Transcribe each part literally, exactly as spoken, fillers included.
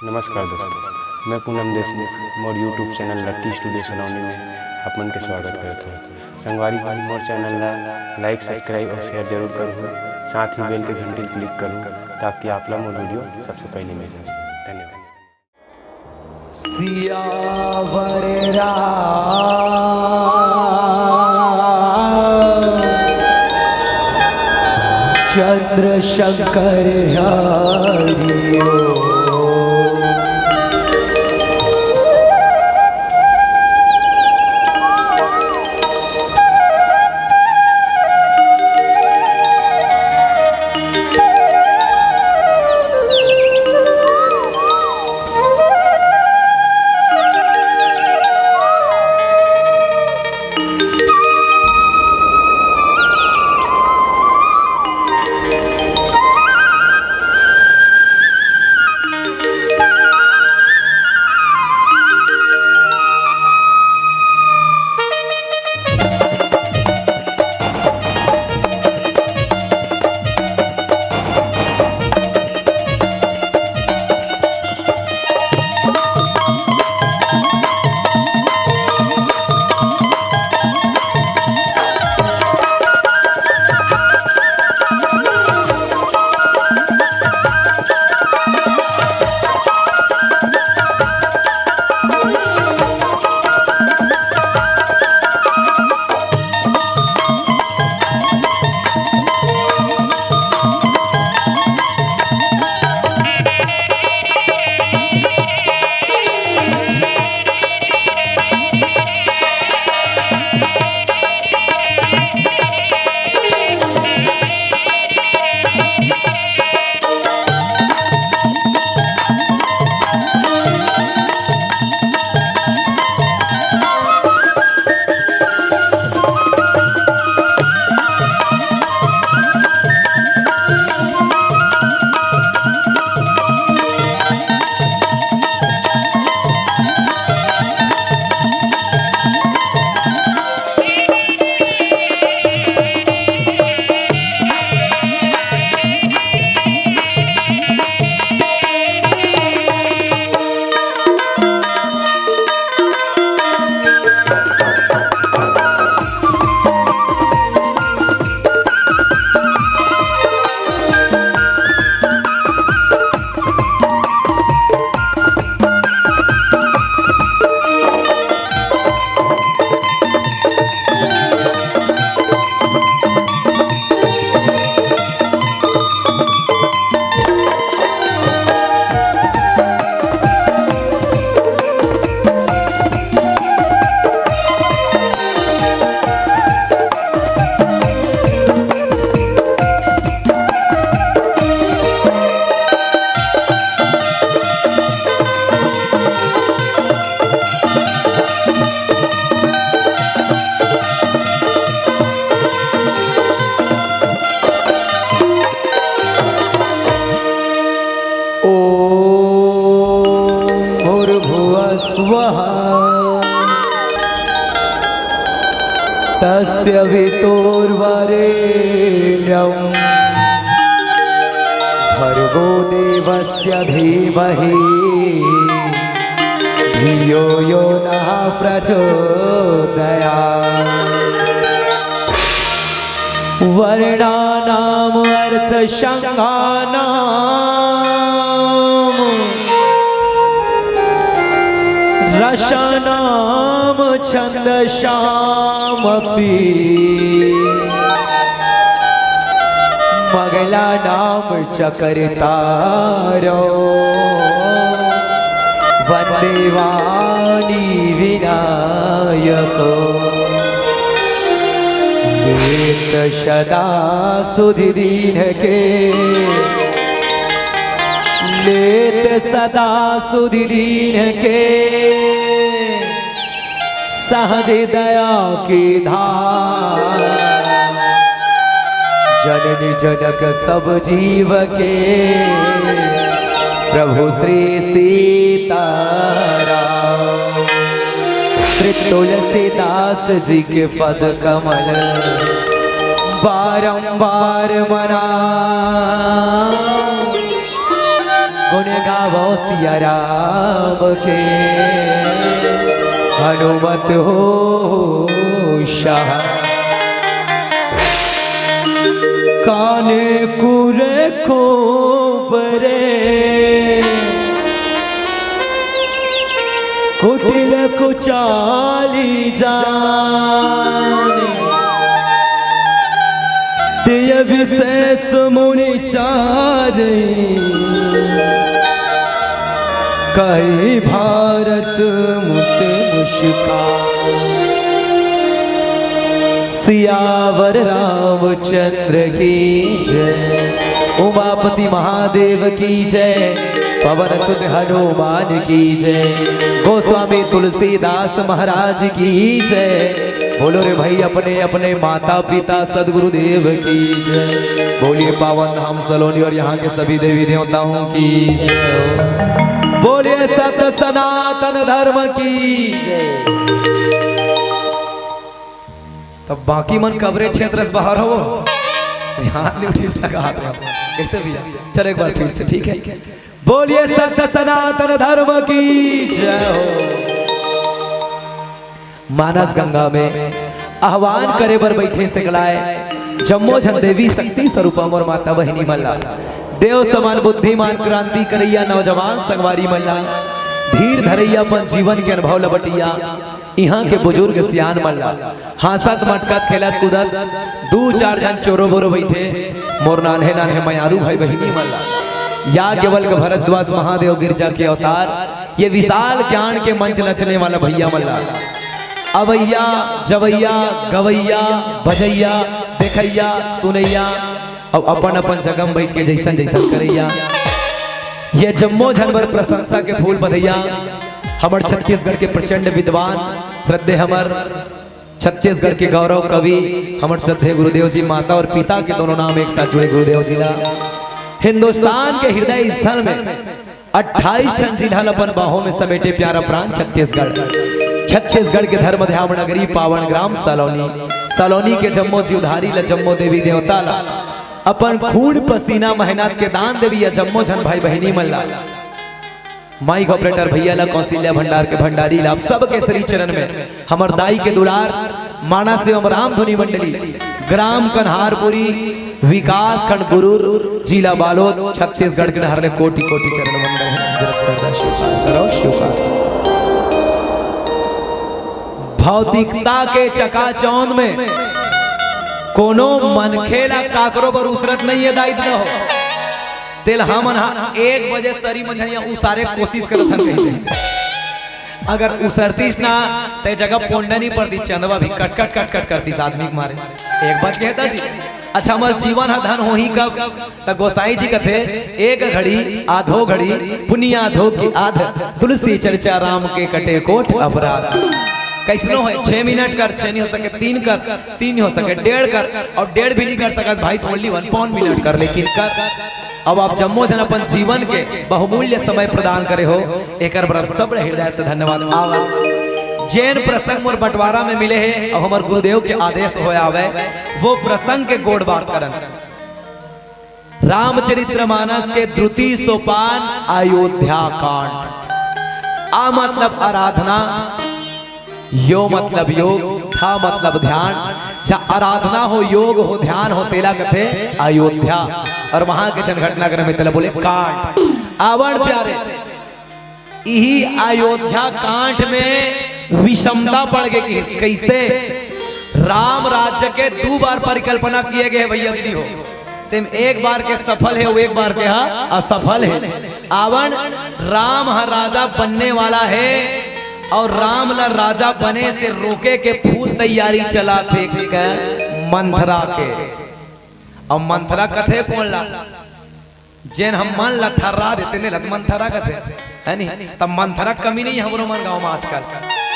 नमस्कार दोस्तों, मैं पूनम देशमुख, मोर YouTube चैनल लक्की स्टूडियो सलोनी में आप मन के स्वागत करत हूँ। संगवारी हो, मोर चैनल ला लाइक, सब्सक्राइब और शेयर जरूर करहू, साथ ही बेल के घंटी क्लिक करहू, ताकि आप ला मोर वीडियो सबसे पहले मिल जाए। धन्यवाद। सियावर राम चंद्र शंकर हरि ओम। ॐ भूर्भुवः स्वः। तस्य वितुर्वरेण्यं भर्गो देवस्य धीमहि धियो यो नः प्रचोदयात्। वर्णानामर्थसंज्ञानां रसानां छन्दसामपि मङ्गलानां च कर्तारौ वन्दे वाणी विनायकौ। नित्य सदा सुधि दीन्ह के, नित्य सदा सुधि दीन्ह के, सहज दया की धार, जननी जनक सब जीव के, प्रभु श्री सीताराम। श्री तुलसीदास जी के पद कमल बारंबार मना। गुण गावो सिया राम के, हनुमत हो सहाय। काने कुरे को बरे, कुटिल कुचाली जाने। तिय विशेष मुनि चारे, कहि भारत मुत मुस्कान। सियावर रामचंद्र की जय, उमापति महादेव की जय, पवन सुत हनुमान की जय, गोस्वामी तुलसीदास महाराज की जय। बोलो रे भाई, अपने अपने माता पिता सदगुरुदेव की जय। बोलिए पावन धाम सलोनी और यहाँ के सभी देवी देवताओं की जय। बोलिए सत्य सनातन धर्म की जय। तब बाकी मन कबरे क्षेत्र से बाहर हो, हाथ नहीं उठीस लगा हाथ में। कैसे भैया? चलो एक बार फिर से, ठीक है। बोलिए सत्य सनातन धर्म की जय हो। मानस गंगा में आह्वान करे बर बैठे सकलाय जम्मो झन देवी शक्ति स्वरूपा मोर माता बहिनी मन ला। देव समान बुद्धिमान क्रांति करैया नौजवान संगवारी मन ला, धीर धरैया अपन जीवन के अनुभव ल बटैया इहाँ के बुजुर्ग सियान मन ला, हाँसत मटकत खेलत कूदत दू चार झन चोरो बोरो बैठे मोर नान्हे नान्हे मयारू भाई बहिनी मन ला, याज्ञवल्क्य भरद्वाज महादेव गिरजा के अवतार, ये विशाल ज्ञान के मंच नचने वाला भैया मन ला, अवैया जवैया गवैया बजैया देखैया सुनैया, अउ अपन अपन जगह में बैठ के जैसन जैसन करैया, ये जम्मो झन बर प्रशंसा के फूल बधैया। हमर छत्तीसगढ़ के प्रचंड विद्वान, श्रद्धे हमर छत्तीसगढ़ के गौरव कवि, हमर श्रद्धे गुरुदेव जी, माता और पिता के दोनों नाम एक साथ जुड़े गुरुदेव जी ला। हिंदुस्तान के हृदय स्थल में अट्ठाईस ठन जिला ल अपन बाहों में समेटे प्यारा प्रांत छत्तीसगढ़। छत्तीसगढ़ के धर्म ध्यान नगरी पावन ग्राम सलोनी, सलोनी के जम्मो जीवधारी ल, जम्मो देवी देवता ल, अपन खून पसीना मेहनत के दान देवी या जम्मो झन भाई बहिनी मन ला, माइक ऑपरेटर भैया ला, कौशल्या भंडार के भंडारी ला, आप सबके श्री चरण में हमर दाई के दुलार, मानस एवं रामधुनी मंडली, ग्राम कन्हारपुरी, विकास खंड गुरूर, जिला बालोद, छत्तीसगढ़ के डहर ले कोटि कोटि चरण वंदन हे। जरत श्रद्धा स्वीकार करो, स्वीकार। भौतिकता के चकाचौंध में कोनो मनखे ला काकरो बर उसरत नहीं है, दाई ददा हो। तेल हमन हा एक बजे सरी मंझनिया उसारे कोशिश करत हन कहिथे। अगर उसरतीस ना, ते जगह पोंडा नहीं पड़ती, चंदवा भी कट कट कट कट करतीस आदमी के मारे। एक बात कहता जी, अच्छा, हमर जीवन ह धन होही कब? त गोसाई जी कथे, "एक घड़ी आधो घड़ी पुनिया धो की आध, तुलसी चर्चा राम के कटे कोट अपराध।" कैसनो है, छह मिनट कर, छह नहीं हो सके, तीन कर, तीन नहीं हो सके, डेढ़ कर, और डेढ़ भी नहीं कर सकत भाई, तो only one पौन मिनट कर, लेकिन कर। अब आप जम्मो झन अपन जीवन के बहुमूल्य समय प्रदान करे हो, एकर बर आप सब हृदय से धन्यवाद। आवा, जेन प्रसंग मोर बंटवारा में मिले हे, अब हमर गुरुदेव के आदेश होय आवे, वो प्रसंग के गोठ बात करन। रामचरित्र मानस के द्वितीय सोपान अयोध्या कांड। आ मतलब आराधना, यो मतलब योग, था मतलब ध्यान। जहाँ आराधना हो, योग हो, ध्यान हो, तेला कथे अयोध्या। और वहां के झन घटनाक्रम में तेला बोले कांड। आवन प्यारे, इही अयोध्या कांड में विषमता पड़ गे किहिस। कैसे? राम राज्य के दू बार परिकल्पना किए गए हे भैया दीदी हो, तेम एक बार के सफल हे, वो एक बार के हा असफल हे। आवन, राम ह राजा बनने वाला हे और राम ला राजा बने से रोके के फुल तैयारी चलाथे के मंथरा के। अब मंथरा कथे कोन ला? जेन ह मन ला थर्रा देथे, तेला त मंथरा कथे, है नी? त मंथरा के कमी नहीं हे हमरो मन गाँव में आजकल,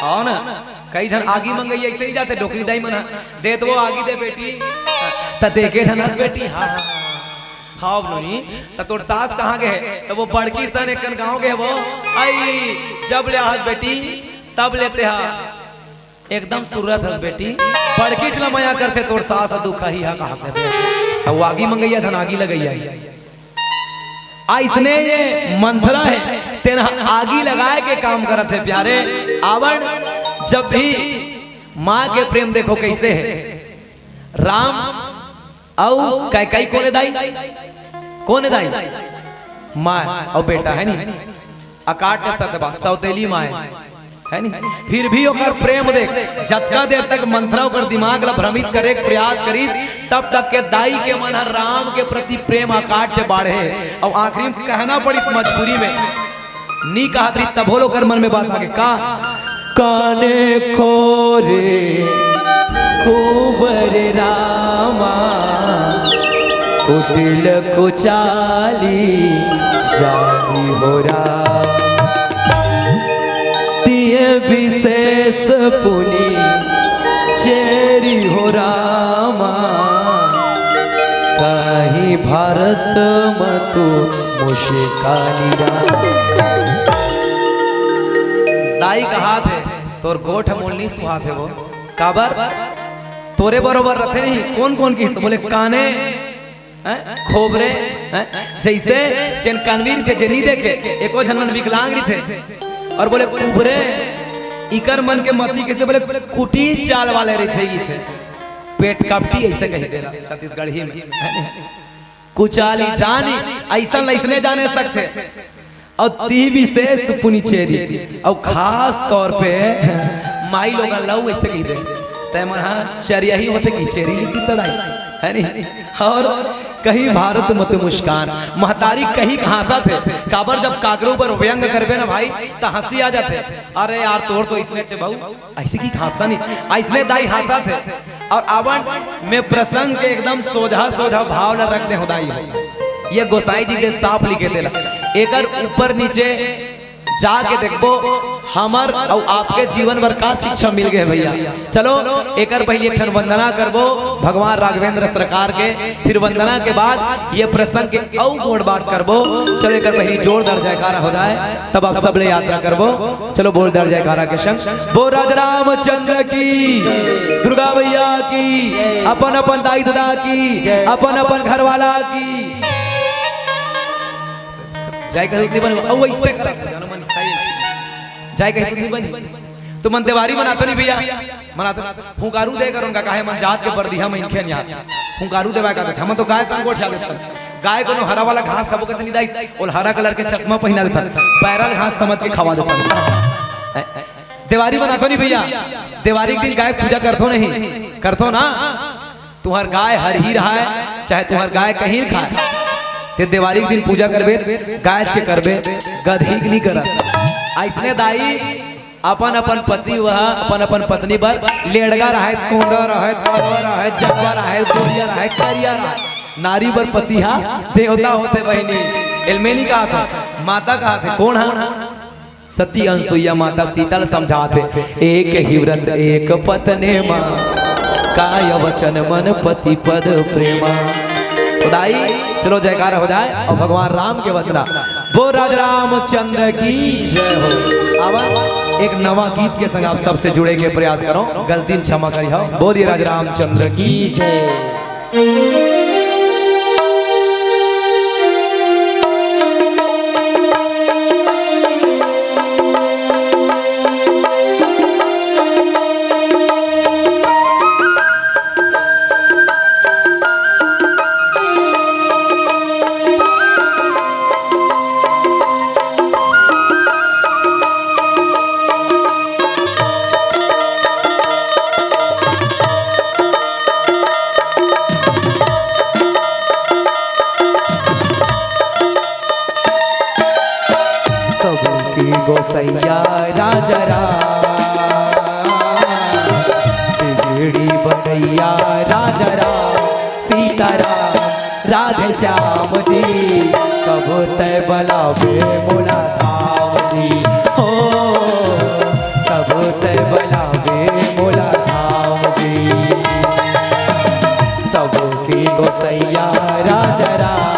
हव ना? कई झन आगी मंगइया अइसे ही जाथे, डोकरी दाई मन ह, "दे तो वो आगी दे बेटी।" त देखे झन हस बेटी, "हाँ, हाँ, हाँ।" "हव नोनी, त तोर सास कहाँ गे हे?" त वो बड़की सन एक कन गाँव गे हे वो, "आई, जब ले आहस बेटी, तब ले तेहा एकदम सुरत हस बेटी।" बड़कीच ला मया करथे, तोर सास ह दुखही हा कहा करथे। अब वो आगी मंगइया धन आगी लगइया। अइसने ये मंथरा हे, तेन ह आगी लगाए के काम करत हे प्यारे। आवन जब भी माँ के प्रेम देखो कइसे हे। राम अउ कैकई कोन हे दाई? कोन हे दाई? माँ अउ बेटा हे नी। अकाट्य सत बा, सौतेली माँ हे। हे नी? फिर भी ओकर प्रेम देख, जतका देर तक मंथरा ओकर दिमाग ला भ्रमित करे के प्रयास करिस, तब तक के दाई के मन ह राम के प्रति प्रेम अकाट्य बाढ़े। अउ आखिरी में कहना पड़िस मजबूरी में, नी कहत रही तभो ले ओकर मन में बात आगे का? काने खोरे खूबर रामा, कुटिल कुचाली जानी हो राम। तिय विशेष पुनि चेरी हो रामा, कहीं भारत मतु मुस्कानी राम। दाई कहाथे, तोर गोठ मोल नी सुहाथे वो। काबर? तोरे बरोबर रथे नहीं, कोन कोन किहिस त बोले काने, हैं? खोबरे, हैं? जइसे जेन कनवी रथे, जे नी देखे, एको झन मन विकलांग रथे। अउ बोले कुबरे, इकर मन के मती कइसे बोले कुटी चाल वाले रथे, इथे। पेट कपटी अइसे कहि देला छत्तीसगढ़ी में। कुचाली जानी, अइसन ल अइसने जाने सकथे। अउ ती विशेष पुनि चेरी, अउ खास तौर पे माई लोगन ल अइसे कहि दे, तै मन ह चरियाही होथे कि चेरी की तड़ाई, हे नी? अउ कहीं भारत मतु मुस्कान, महतारी कहीं हाँसथे, काबर जब काकरो ऊपर व्यंग करबे ना भाई, त हँसी आ जाथे। अरे यार, तोर तो इतने चे बहू, अइसे की हाँसथा नहीं, अइसने दाई हाँसथे। अउ आवन मैं प्रसंग के एकदम सोझा सोझा भाव ला रख दे हो दाई हो। ये गोसाई जी जे साफ लिखे तेला, एकर ऊपर नीचे जाके देखबो, हमर अउ आपके जीवन भर का शिक्षा मिल गए भैया। चलो, एकर पहिली एक ठन वंदना करबो भगवान राघवेंद्र सरकार के, फिर वंदना के बाद ये प्रसंग के अउ गोठ बात करबो। चलो, एकर पहिली जोरदार जयकारा हो जाए, तब आप सब ले यात्रा करबो। चलो, बोल दे जयकारा के संग, बोल राज रामचंद्र की, दुर्गा मैया की, अपन अपन दाई ददा की, अपन अपन घर वाला की। जय कहे उतनी बनी, अउ वइसे करा, जानो मन सही। जय कहे उतनी बनी। तुमन देवारी मनाथो नहीं भैया, मनाथो। हुंकारू दे करो उनका, काहे मन जात के परदिहा में इनखे नहीं आत। हुंकारू देवा का देथे, हमन तो गाय संग गोठिया देथन। गाय कोनो हरा वाला घास खाबो कथे नहीं दाई, ओला हरा कलर के चश्मा पहिना देथन, पैरा घास समझ के खवा देथन। देवारी मनाथो नहीं भैया, देवारी के दिन गाय पूजा करथो नहीं, करथो ना? तुहर गाय हरही रहय, चाहे तुहर गाय कहीं खाय, ते देवारी के दिन पूजा करबे, गाय के करबे, गदही के नहीं करत। अइसने दाई अपन अपन पति वह अपन अपन पत्नी बर लेड़गा रहय, कोंदा रहय, तावा रहय, जब्बा रहय, गोरिया रहय, करिया रहय। नारी बर पति हा देवता होथे बहिनी। एला मैं नहीं कहत हँव, माता कहत हे। कोन हा? सती अनसुईया माता सीता ल समझात हे, एक ही व्रत एक पत्नी मा, काय वचन मन पति पद प्रेमा। तो दाई, चलो जयकारा हो जाए अउ भगवान राम के वंदना। बोल राज रामचंद्र की जय हो। अब एक नवा गीत के संग आप सबसे जुड़े के प्रयास करो, गलती में क्षमा करिहो। बोलिए राज रामचंद्र की जय। सबके गोसैया राजा राम, बिगड़ी बनैया राजा राम, सीताराम राधे श्याम जी। कब तै बलाबे मोला धाम जी, हो, कब तै बलाबे मोला धाम जी। सबके गोसैया राजा राम,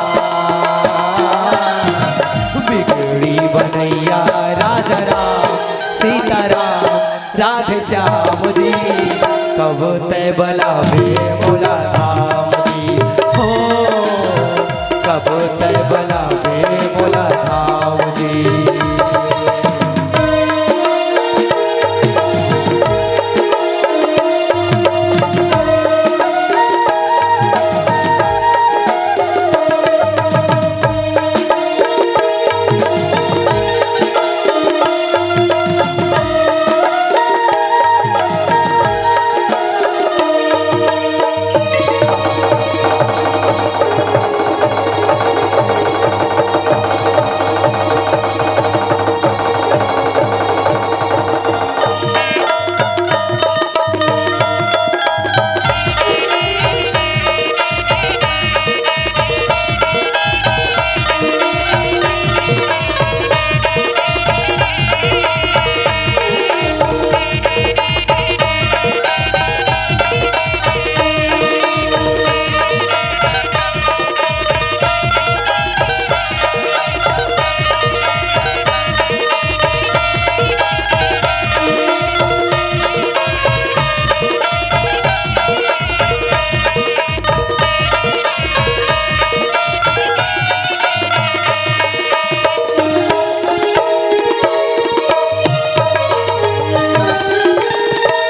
बिगड़ी बनैया राजा राम, सीताराम राधे श्याम जी। कब तै बलाबे मोला धाम जी, हो, तब तै बलावे मोला धाम जी।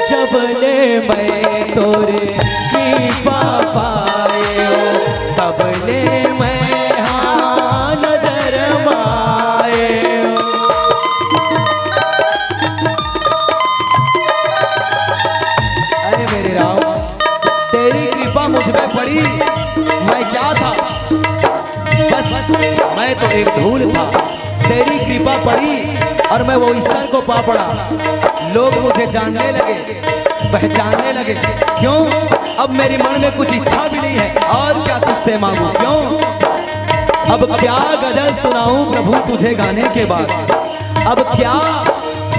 जब ले मैं तोरे कृपा पाएंव, तब ले मैं हाँ नजर माएंव। अरे मेरे राम, तेरी कृपा मुझ पे पड़ी, मैं क्या था? बस, मैं तो एक धूल था। तेरी कृपा पड़ी और मैं वो स्तर को पा पड़ा। लोग मुझे जानने लगे, पहचानने लगे। क्यों? अब मेरी मन में कुछ इच्छा भी नहीं है। और क्या तुझसे मांगू? क्यों? अब क्या गजल सुनाऊं प्रभु तुझे गाने के बाद? अब क्या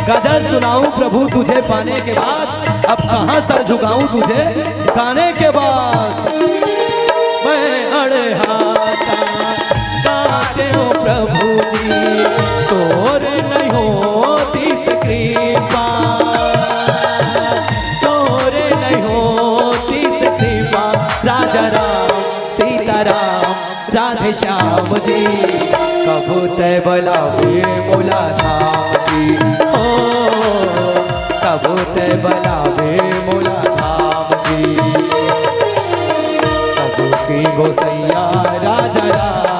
गजल सुनाऊं प्रभु तुझे पाने के बाद? अब कहां सर झुकाऊं तुझे गाने के बाद? मैं अड़हाता गाते हो प्रभु जी, तोर नहीं होती से कृपा, तोर नहीं होती से कृपा। राजा राम, सीता राम, राधे श्याम जी, कभू तै बलावे मोला धाम जी। ओ, कभू तै बलावे मोला धाम जी। कभू की गोसैया राजा राम,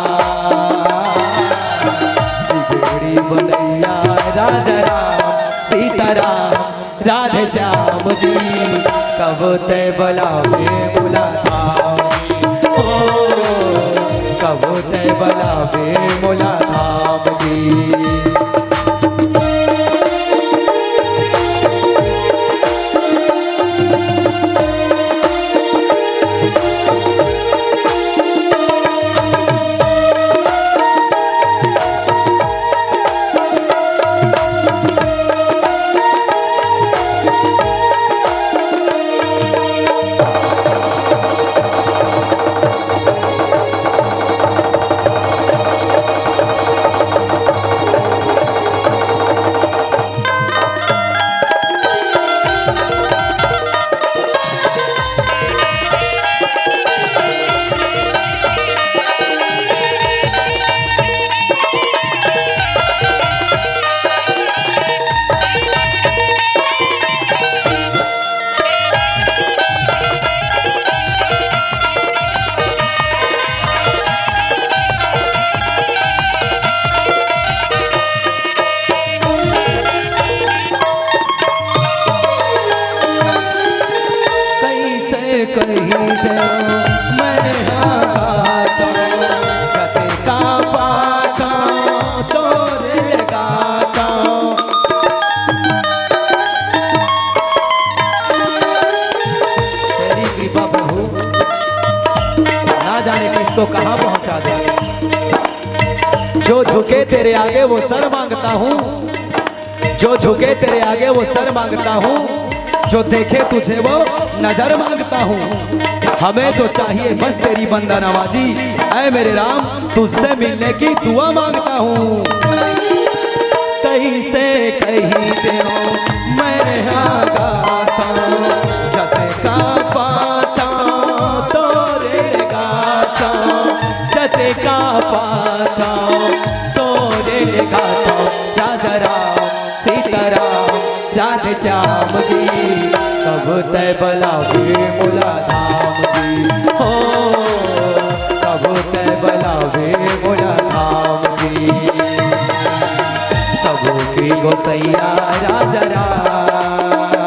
बिगड़ी बनैया राजा राम, सीता राम, राधे श्याम जी, कब तै बलावे मोला धाम जी। ओ, कब तै बलावे मोला धाम जी। कैसे कही जाऊं मैं हाँ गाता, कते का पाता तोरे गाता। तेरी कृपा प्रभु, ना जाने किसको कहाँ पहुँचा दे। जो झुके तेरे आगे वो सर मांगता हूँ, जो झुके तेरे आगे वो सर मांगता हूँ, जो देखे तुझे वो नजर मांगता हूँ। हमें तो चाहिए बस तेरी बंदा नवाजी, ऐ मेरे राम, तुझसे मिलने की दुआ मांगता हूँ। कैसे कही देऊं मैं हाँ गाता, जते का पाता तोरे गाता, जते का श्याम जी, कब तै बलावे मोला धाम जी, हो, कब तै बलावे मोला धाम जी। सबो के गोसैया राजा राम,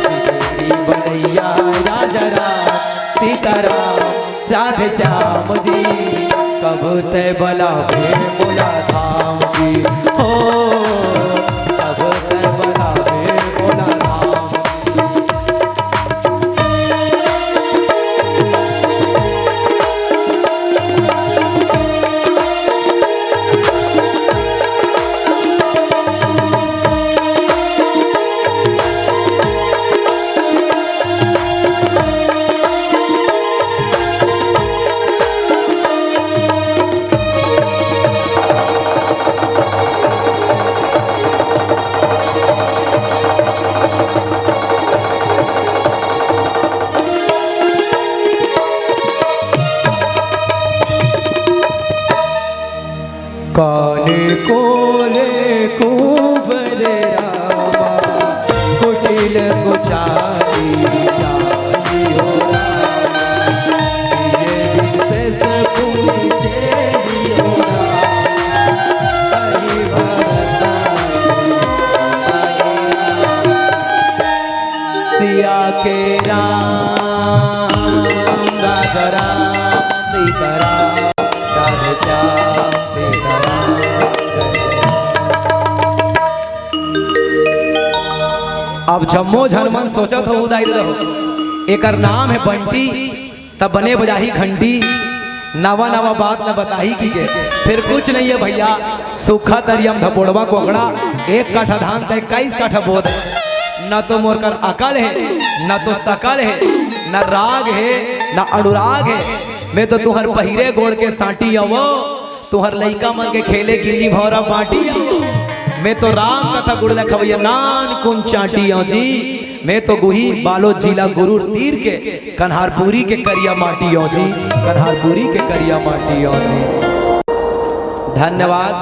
सबो के बनैया राजा राम, सीताराम राधे श्याम जी, कब तै बलावे मोला धाम जी, हो, कब तै बलावे मोला धाम जी। कान कोले कुंवर रामा, कुटिल कुचारी चारी हो रामा। ये विशेष पूछे हो रामा, हरि भरत सिया के राम, राजा राम, सीता राम, राधे श्याम, सीता राम, जय जय। अब जम्मो झन मन सोचत हो, उदाई रहो, एकर नाम है बंटी, तब बने बजाही घंटी, नवा नवा बात न बताही की के। फिर कुछ नहीं है भैया, सूखा तरिया म धपोड़वा कोकड़ा, एक काठा धान तय इक्कीस काठा बोत है। न तो मोर कर अकल है, न तो सकल है, न राग है, न अनुराग है। मैं तो तुहर पहिरे गोड़ के सांटी आवो, तुहर लइका मन के खेले गिल्ली भौंरा बांटी आवो। मैं तो राम कथा गुड़ ल खवैया नान कुन चांटी आंव जी। मैं तो गुही बालोद जिला गुरूर तीर के कन्हारपुरी के करिया माटी आंव जी, कन्हारपुरी के करिया माटी आंव जी। धन्यवाद।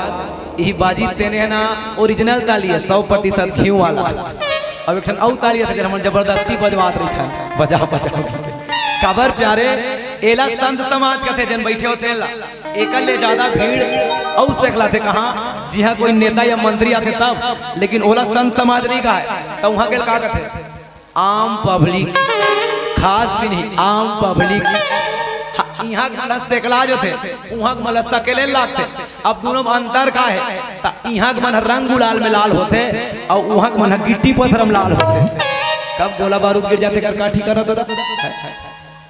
यही बाजी तेने है ना, ओरिजिनल ताली है, सौ प्रतिशत घीव वाला। अब एक ठन अउ ताली है, जेन हमन जबरदस्ती बजवात रहिथन, बजाओ, बजाओ। काबर प्यारे, एला संत समाज कथे, जेन बैठे होते हैं ला। एकर ले ज्यादा भीड़ अउ सेकलाथे कहाँ, जिहाँ कोई नेता या मंत्री आथे तब, लेकिन ओला संत समाज नहीं कहाय, त उहाँ के का कथे? आम पब्लिक, खास भी नहीं, आम पब्लिक। हाँ, इहाँ के मन ह सेकला जथे, उहाँ के मन ल सकेले लागथे। अब दूनों म अंतर का हे? त इहाँ के मन ह रंग गुलाल में लाल होथे, अउ उहाँ के मन ह गिट्टी पत्थर में लाल होथे। कब गोला बारूद गिर जाथे, कर का ठिकाना तो ना?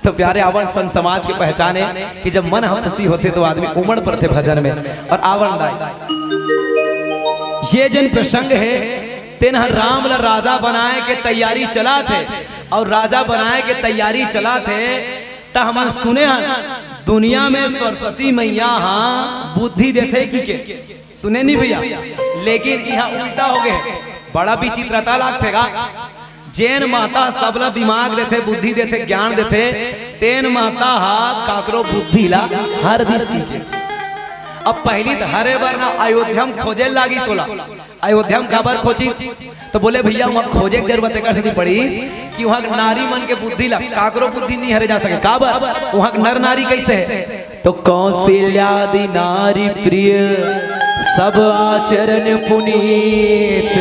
तो प्यारे, आवन संत समाज के पहचान हे कि जब मन ह खुशी होथे तो आदमी उमड़ पड़थे भजन में। और आवन दाई, ये जेन प्रसंग हे, तेन ह राम ल राजा बनाए के तैयारी चलाथे, और राजा बनाए के तैयारी चलाथे, त हमन सुने हन दुनिया में सरस्वती मैया ह बुद्धि देथे कि के। सुने नहीं भैया, लेकिन इहाँ उल्टा हो गे। बड़ा विचित्रता लागथे गा। जेन माता सबला दिमाग देथे, बुद्धि देथे, ज्ञान देथे, तेन माता ह काकरो बुद्धि ला हर दिस कहिथे। अब पहिली त हरे बर ना अयोध्या म खोजे लागिस ओला। अयोध्या म काबर खोजिस? तो बोले, भैया, उहाँ खोजे के जरूरत एकर सेती पड़िस कि उहाँ के नारी मन के बुद्धि ला, काकरो बुद्धि नी हरे जा सके। काबर? उहाँ के नर नारी कैसे हे? तो कौशल्यादि नारी प्रिय, सब आचरण पुनीत,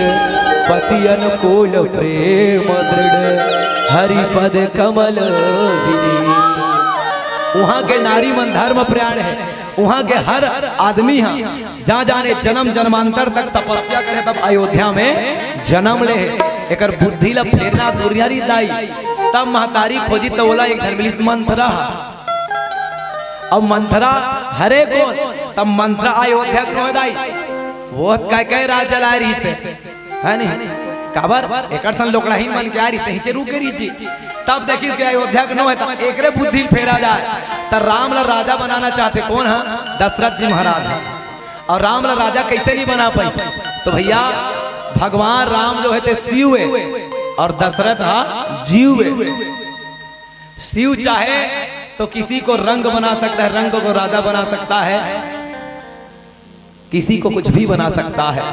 पति अनुकूल प्रेम दृढ़, हरि पद कमल विनीत। उहाँ के नारी मन धर्म परायण हे, उहाँ के हर आदमी ह जा जाने जन्म जन्मांतर तक तपस्या करे, तब अयोध्या में जन्म ले हे। एकर बुद्धि ला फेरना दुरिया री दाई, तब महतारी खोजी त ओला एक झन मिलिस मंथरा ह। अब मंथरा हरे कोन? तब मंथरा अयोध्या के नोहे दाई, वो कह कह राज चलाए रहिस हे, है नहीं? काबर एकर सन लोकड़ाहीन मन के आ रही, तहीं चे रुके रही जी। तब देखिस के अयोध्या के नोहे, त एकरे बुद्धि ल फेरा जाए। त राम ला राजा बनाना चाहथे कोन ह? दशरथ जी महाराज ह। और राम ला राजा कैसे नहीं बना पाइस? तो भैया, भगवान राम जो है ते शिव है और दशरथ हा जीव है। शिव चाहे तो किसी को रंग बना सकता है, रंग को राजा बना सकता है, किसी को कुछ भी बना सकता है,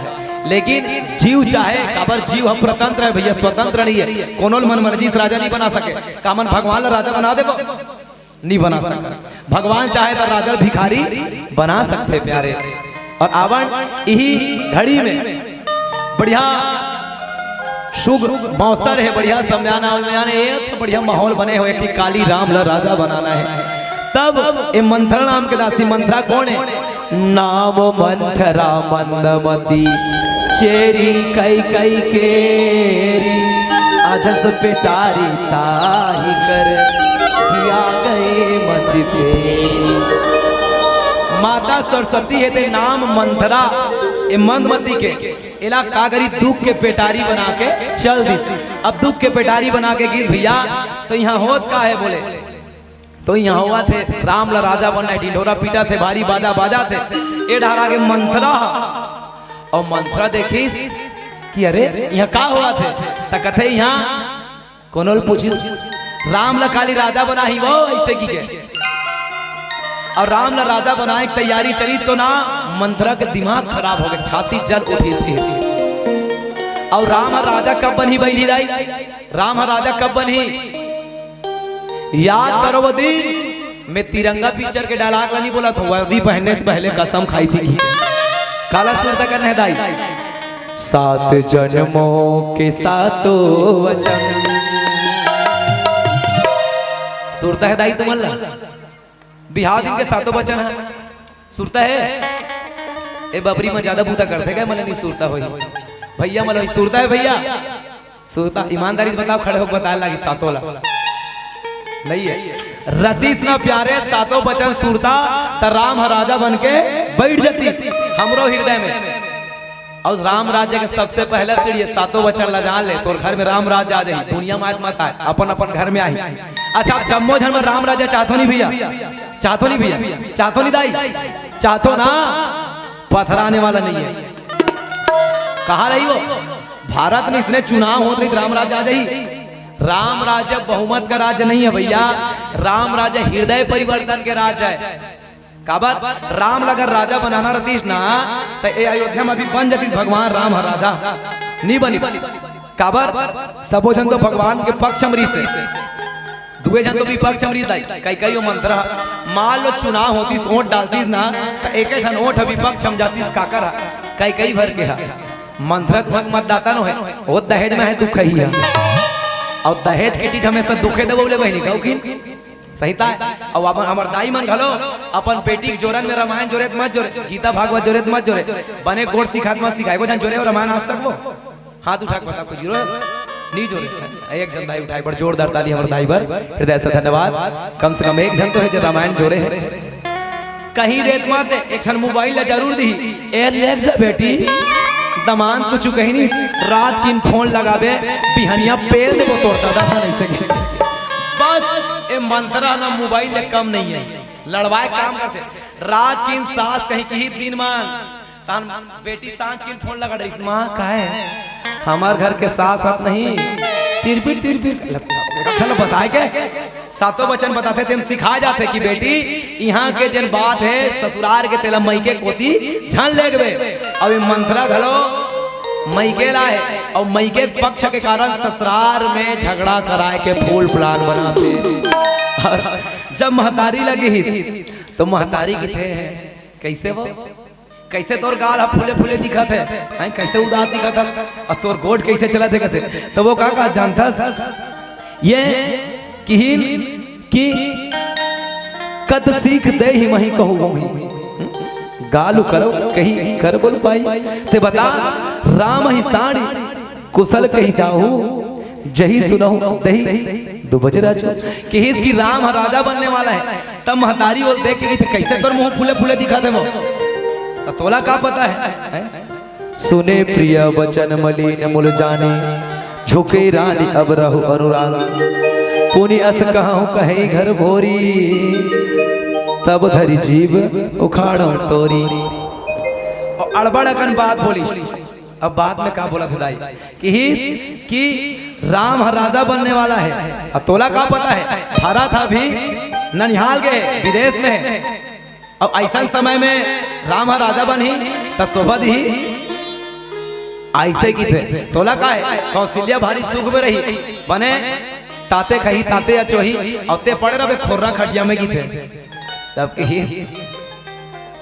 लेकिन जीव चाहे, काबर जीव ह परतंत्र हे भइया, स्वतंत्र नइ हे। कोनो ल मन मर्जी से राजा नइ बना सके। का हमन भगवान ल राजा बना देबो? नइ बना सकन। भगवान चाहे त राजा ल भिखारी बना सकथे प्यारे। अउ आवन इही घड़ी में बढ़िया शुभ मौसर हे, बढ़िया समयाना उमयाना हे, त बढ़िया माहौल बने होय कि काली राम ल राजा बनाना हे। तब ए मंथरा नाम के दासी, मंथरा कोन हे? नाम मंथरा मंदमती, चेरी कई कई केरी, अजस पेटारी ताही कर, किया गए मत फेरी। माता सरस्वती हे ते नाम मंथरा, ए मंदमती के, एला का करी, दुख के पेटारी बना के चल दिस। अब दुख के पेटारी बना के गिस भइया, त इहाँ होत का हे बोले, त इहाँ होवत हे, राम ल राजा बनना हे, ढिंढोरा पीटत हे, भारी बाजा बाजत हे। ए डहर आगे मंथरा ह, अउ मंथरा देखिस कि अरे, इहाँ का होवत हे? त कथे, इहाँ कोनो ल पूछिस, राम ल काली राजा बनाही वो, अइसे कहिके। अउ राम ल राजा बनाए के तैयारी चलिस त ना, मंथरा के दिमाग खराब होगे, छाती जल उठिस के। अउ राम ह राजा कब बनही बइठी दाई? राम ह राजा कब बनही? याद करो वो दिन, मैं तिरंगा पिक्चर के डायलॉग ला नइ बोलत हँव, वर्दी पहनने से पहले कसम खाई थी कि काला सुरता करना हे दाई। सात जन्मों के सातों वचन। सुरता हे दाई तुमन ला? बिहाव दिन के सातों वचन हे। सुरता हे? ए बबरी म जादा बूता करथे का? मने नइ सुरता होही। भइया मन ल होही, सुरता हे भइया? सुरता, ईमानदारी से बताव, खड़े होके बताए लागी सातों ला। नइ हे। रतिस न प्यारे सातों बचन सुरता, त राम ह राजा बन के बइठ जतिस हमरो हिरदय में। अउ राम राज्य के सबसे पहला सीढ़ी हे, सातों बचन ला जान ले, तोर घर में राम राज्य आ जाही, दुनिया म आज मत आए, अपन अपन घर में आही। अच्छा, आप जम्मो झन में राम राज्य चाहथो नहीं भइया? चाहथो नहीं भइया? चाहथो नहीं दाई? चाहथो ना? पथराने वाला नइ हे। कहाँ रही वो? भारत में इसने चुनाव होत रही, राम राज्य आ जाही। राम राज्य बहुमत का राज्य नइ हे भइया, राम राज्य हिरदय परिवर्तन के राज्य हे। काबर? राम ल अगर राजा बनाना रतिस ना, त ए अयोध्या म अभी बन जतिस भगवान राम ह राजा, नइ बनिस। काबर? सबो झन तो भगवान के पक्ष म रहिस हे। दुए झन तो विपक्ष म रहिस दाई, कई कई ओ मंथरा। मान लो चुनाव होतिस, वोट डालतिस ना, त एके ठन वोट ह विपक्ष म जातिस, काकर ह? कई कई भर के ह। मंथरा तुँहर मतदाता नोहे, ओ दहेज म हे दुखही ह। अउ दहेज के चीज हमेशा दुखे देबो ले बहिनी, कहू कि सही ताय। अउ अपन हमर दाई मन घलो अपन बेटी के जोरन में रामायण जोरे त मत जोरे, गीता भागवत जोरे त मत जोरे, बने गोठ सिखात मत सिखाय। एको झन जोरे हो रामायण आज तक वो? हाथ उठा के बता, कोई जोरे? नइ जोरे। एक झन दाई उठाय, बड़ जोरदार ताली हमर दाई बर, हिरदय से धन्यवाद। कम से कम एक झन तो हे जे रामायण जोरे हे। कहीं रेत मत, एक झन मोबाइल ला जरूर दिही। ए लेग जा बेटी, दमांद कुछु कही नहीं, रात किन फोन लगाबे, बिहनिया पेल देबो तोर दादा सन अइसे के। बस, ए मंथरा ना मोबाइल ले कम नइ हे, लड़वाय काम करथे। रात किन सास कहीं किही दिन मान, तहन बेटी सांझ किन फोन लगा डरिस, माँ काय? हमर घर के सास हत नहीं, तिरपिर तिरपिर, चलो बताय के, सातों बचन बताथे, तेम सिखाय जाथे कि बेटी, इहाँ के जेन बात हे, ससुरार के, तेला मइके कोती झन लेगबे। अउ ए मंथरा घलो मइके ला हे, अउ मइके पक्ष के कारण ससुरार में झगड़ा कराय के full plan बनाथे। अउ जब महतारी ल गिस, त महतारी कथे, कइसे वो? कइसे तोर गाल ह फूले फूले दिखत हे? हैं, कइसे उदास दिखत हस? अउ तोर गोठ कइसे चलत हे कथे? त वो का कहा जानथस? ए किहिन कि कत सीख देही मही कहूँ होही। गाल उकरव कही कर बोल पाई। ते बता, राम ही साड़ी कुसल कही जाहू, जही सुनहु दही दुबज राजू। किहिस कि राम ह राजा बनने वाला हे, तब महतारी ओला देख के कहिथे, कइसे तोर मुँह फूले फूले दिखत हे वो? त तोला का पता हे, हैं? सुने प्रिय बचन मलिन मुल जानी, झुके रानी अब रहु अनुराग। पुनि अस कहहु कहई घर भोरी, तब धरि जीभ उखाड़हु तोरी। अउ अड़बड़ अकन बात बोलिस। अब बात में का बोलथे दाई? किहिस कि राम ह राजा बनने वाला हे। अउ तोला का पता हे? भारत ह अभी ननिहाल गे हे, विदेश में हे। अउ अइसन समय में राम ह राजा बनही, त शोभा दिही। अइसे किथे, "तोला का हे, कौशल्या भारी सुख में रही, बने ताते खही, ताते अचोही, अउ तें पड़े रहिबे खोर्रा खटिया में," किथे। तब कहिस,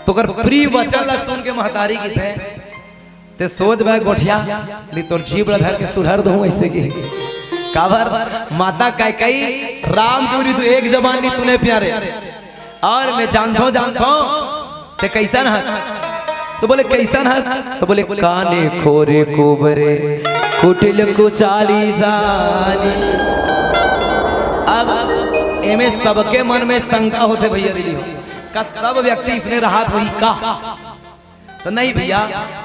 तोकर प्रिय वचन ला सुन के महतारी किथे, "तें सोच बे गोठिया, नहीं तोर जीभ ला धर के सुलहर दूहूं," अइसे किथे। काबर माता कैकई राम के उरी तो एक जबान नहीं सुने प्यारे। अउ मैं जानथों, जानथों, तें कइसन हस? तो बोले, "कइसन हस?" तो बोले, "काने खोरे कुबरे, कुटिल कुचाली जानी।" अब एमे सबके मन में शंका होथे भइया दीदी हो, का सब व्यक्ति अइसने रहत होही का? तो नहीं भइया,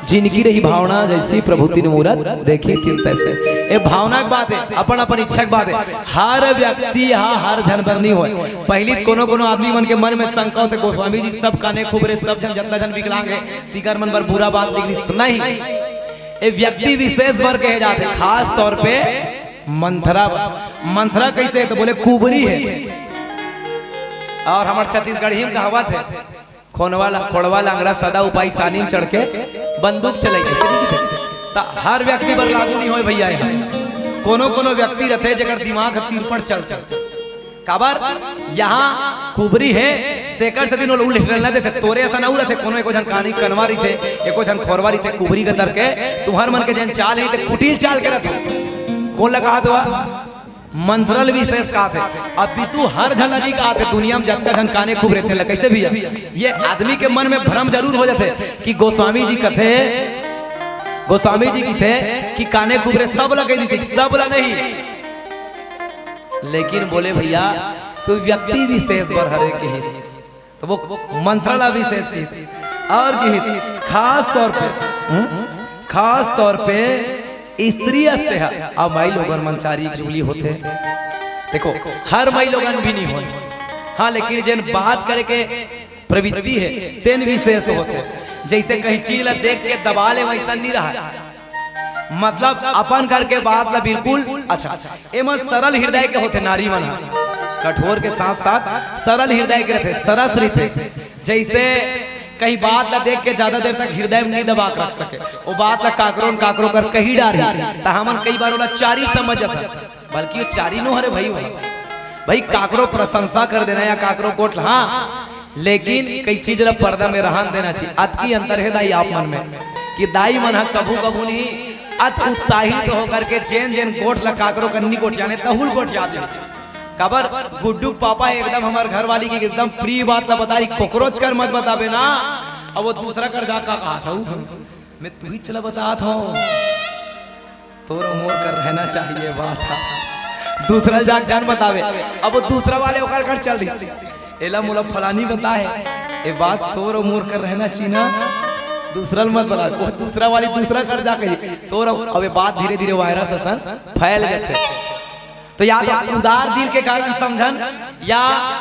जिनकी रही भावना जैसी प्रभु तिन मूरत देखी तिन तैसे। ए भावना के बात हे, अपन अपन इच्छा के बात हे। हर व्यक्ति ह हर झन बर नहीं होय। पहिली त कोनो कोनो आदमी मन के मन में शंका होथे, "गोस्वामी जी सब काने खुबरे, सब झन, जतना झन विकलांग हे, तिकर मन बर बुरा बात लिख दिस।" तो नहीं, ए व्यक्ति विशेष बर कहे जाथे, खास तौर पे मंथरा बर। मंथरा कइसे हे? तो बोले, "कुबरी हे।" अउ हमर छत्तीसगढ़ी में कहावत हे, "खोनवा ला, खोड़वा लांगड़ा सदा उपाय, सानी में चढ़ के बंदूक चलाई।" अइसे नहीं किथे। त हर व्यक्ति बर लागू नहीं होय भइया, ए ह कोनो कोनो व्यक्ति रथे, जेकर दिमाग ह तिरपट चलथे। काबर? इहाँ कुबरी हे, तेकर सेती ओला उल्ट डलना देथे। तोरे असन अउ रथे, कोनो एको झन कानी कनवा रहिथे, एको झन खोरवा रहिथे, कुबरी के तरके तुंहर मन के जेन चाल हे, ते कुटिल चाल के रथे। कोन ला कहत हवं? मंथरा ल विशेष कहत हे। अभी तो हर झन ला नहीं कहत हे, दुनिया में जतका झन काने खुबरे तेन ला। कइसे भइया? ए आदमी के मन में भ्रम जरूर हो जाथे कि गोस्वामी जी कथे, गोस्वामी जी कथे कि काने खुबरे सब ला कहि देथे, सब ला नहीं। लेकिन बोले भइया, कोई व्यक्ति विशेष बर हरे किहिस, त ओ मंथरा ला विशेष किहिस। अउ किहिस, खास तौर पे, हम्म? खास तौर पे स्त्री अस तेहा, अउ माईलोगन मन चारी चुगली होथे। देखो, हर माईलोगन भी नहीं होय। हाँ, लेकिन जेन बात करे के प्रवृत्ति हे, तेन विशेष होथे। जइसे कहीं चीज ला देख के दबा ले, वइसन नहीं रहय। मतलब अपन करके बात ला बिल्कुल, अच्छा, एमन सरल हृदय के होथे नारी मन ह, कठोर के साथ साथ सरल हृदय के रथे, सरस रथे। जइसे कहीं बात ला देख के ज्यादा देर तक हृदय में नहीं दबा के रख सके, ओ बात ला काकरो न काकरो कर कही डारही, त हमन कई बार ओला चारी समझ जाथन, बल्कि ओ चारी नो हरे भई, ओ भई काकरो प्रशंसा कर देना या काकरो गोठ, हाँ, लेकिन कई चीज ला पर्दा में रहन देना चाहिए। अतकी अंतर हे दाई आप मन में कि दाई मन ह कभू कभू नहीं अत उत्साहित होकर के जेन जेन गोठ ला काकरो कन्नी गोठियाने तहू ल गोठिया दे। काबर गुड्डू के पापा एकदम हमर घरवाली के एकदम प्रिय बात ला बता रही, कोकरोच कर मत बताबे ना। अब ओ दूसरा कर जा का कहा था, मैं तुही चला बतात हूँ। तोर मोर कर रहना चाहिए बात ह। दूसरा जाके झन बतावे। अब ओ दूसरा वाले ओकर कर चल दिस। एला मोला फलानी बताए, ए बात तोर मोर कर रहना चाहिए ना, दूसरा ल मत बतावे। ओ दूसरा वाली दूसरा कर जा कही, तोर अब ए बात धीरे-धीरे वायरस असन फैल जाथे। तो या तो उदार दिल के कारण समझन या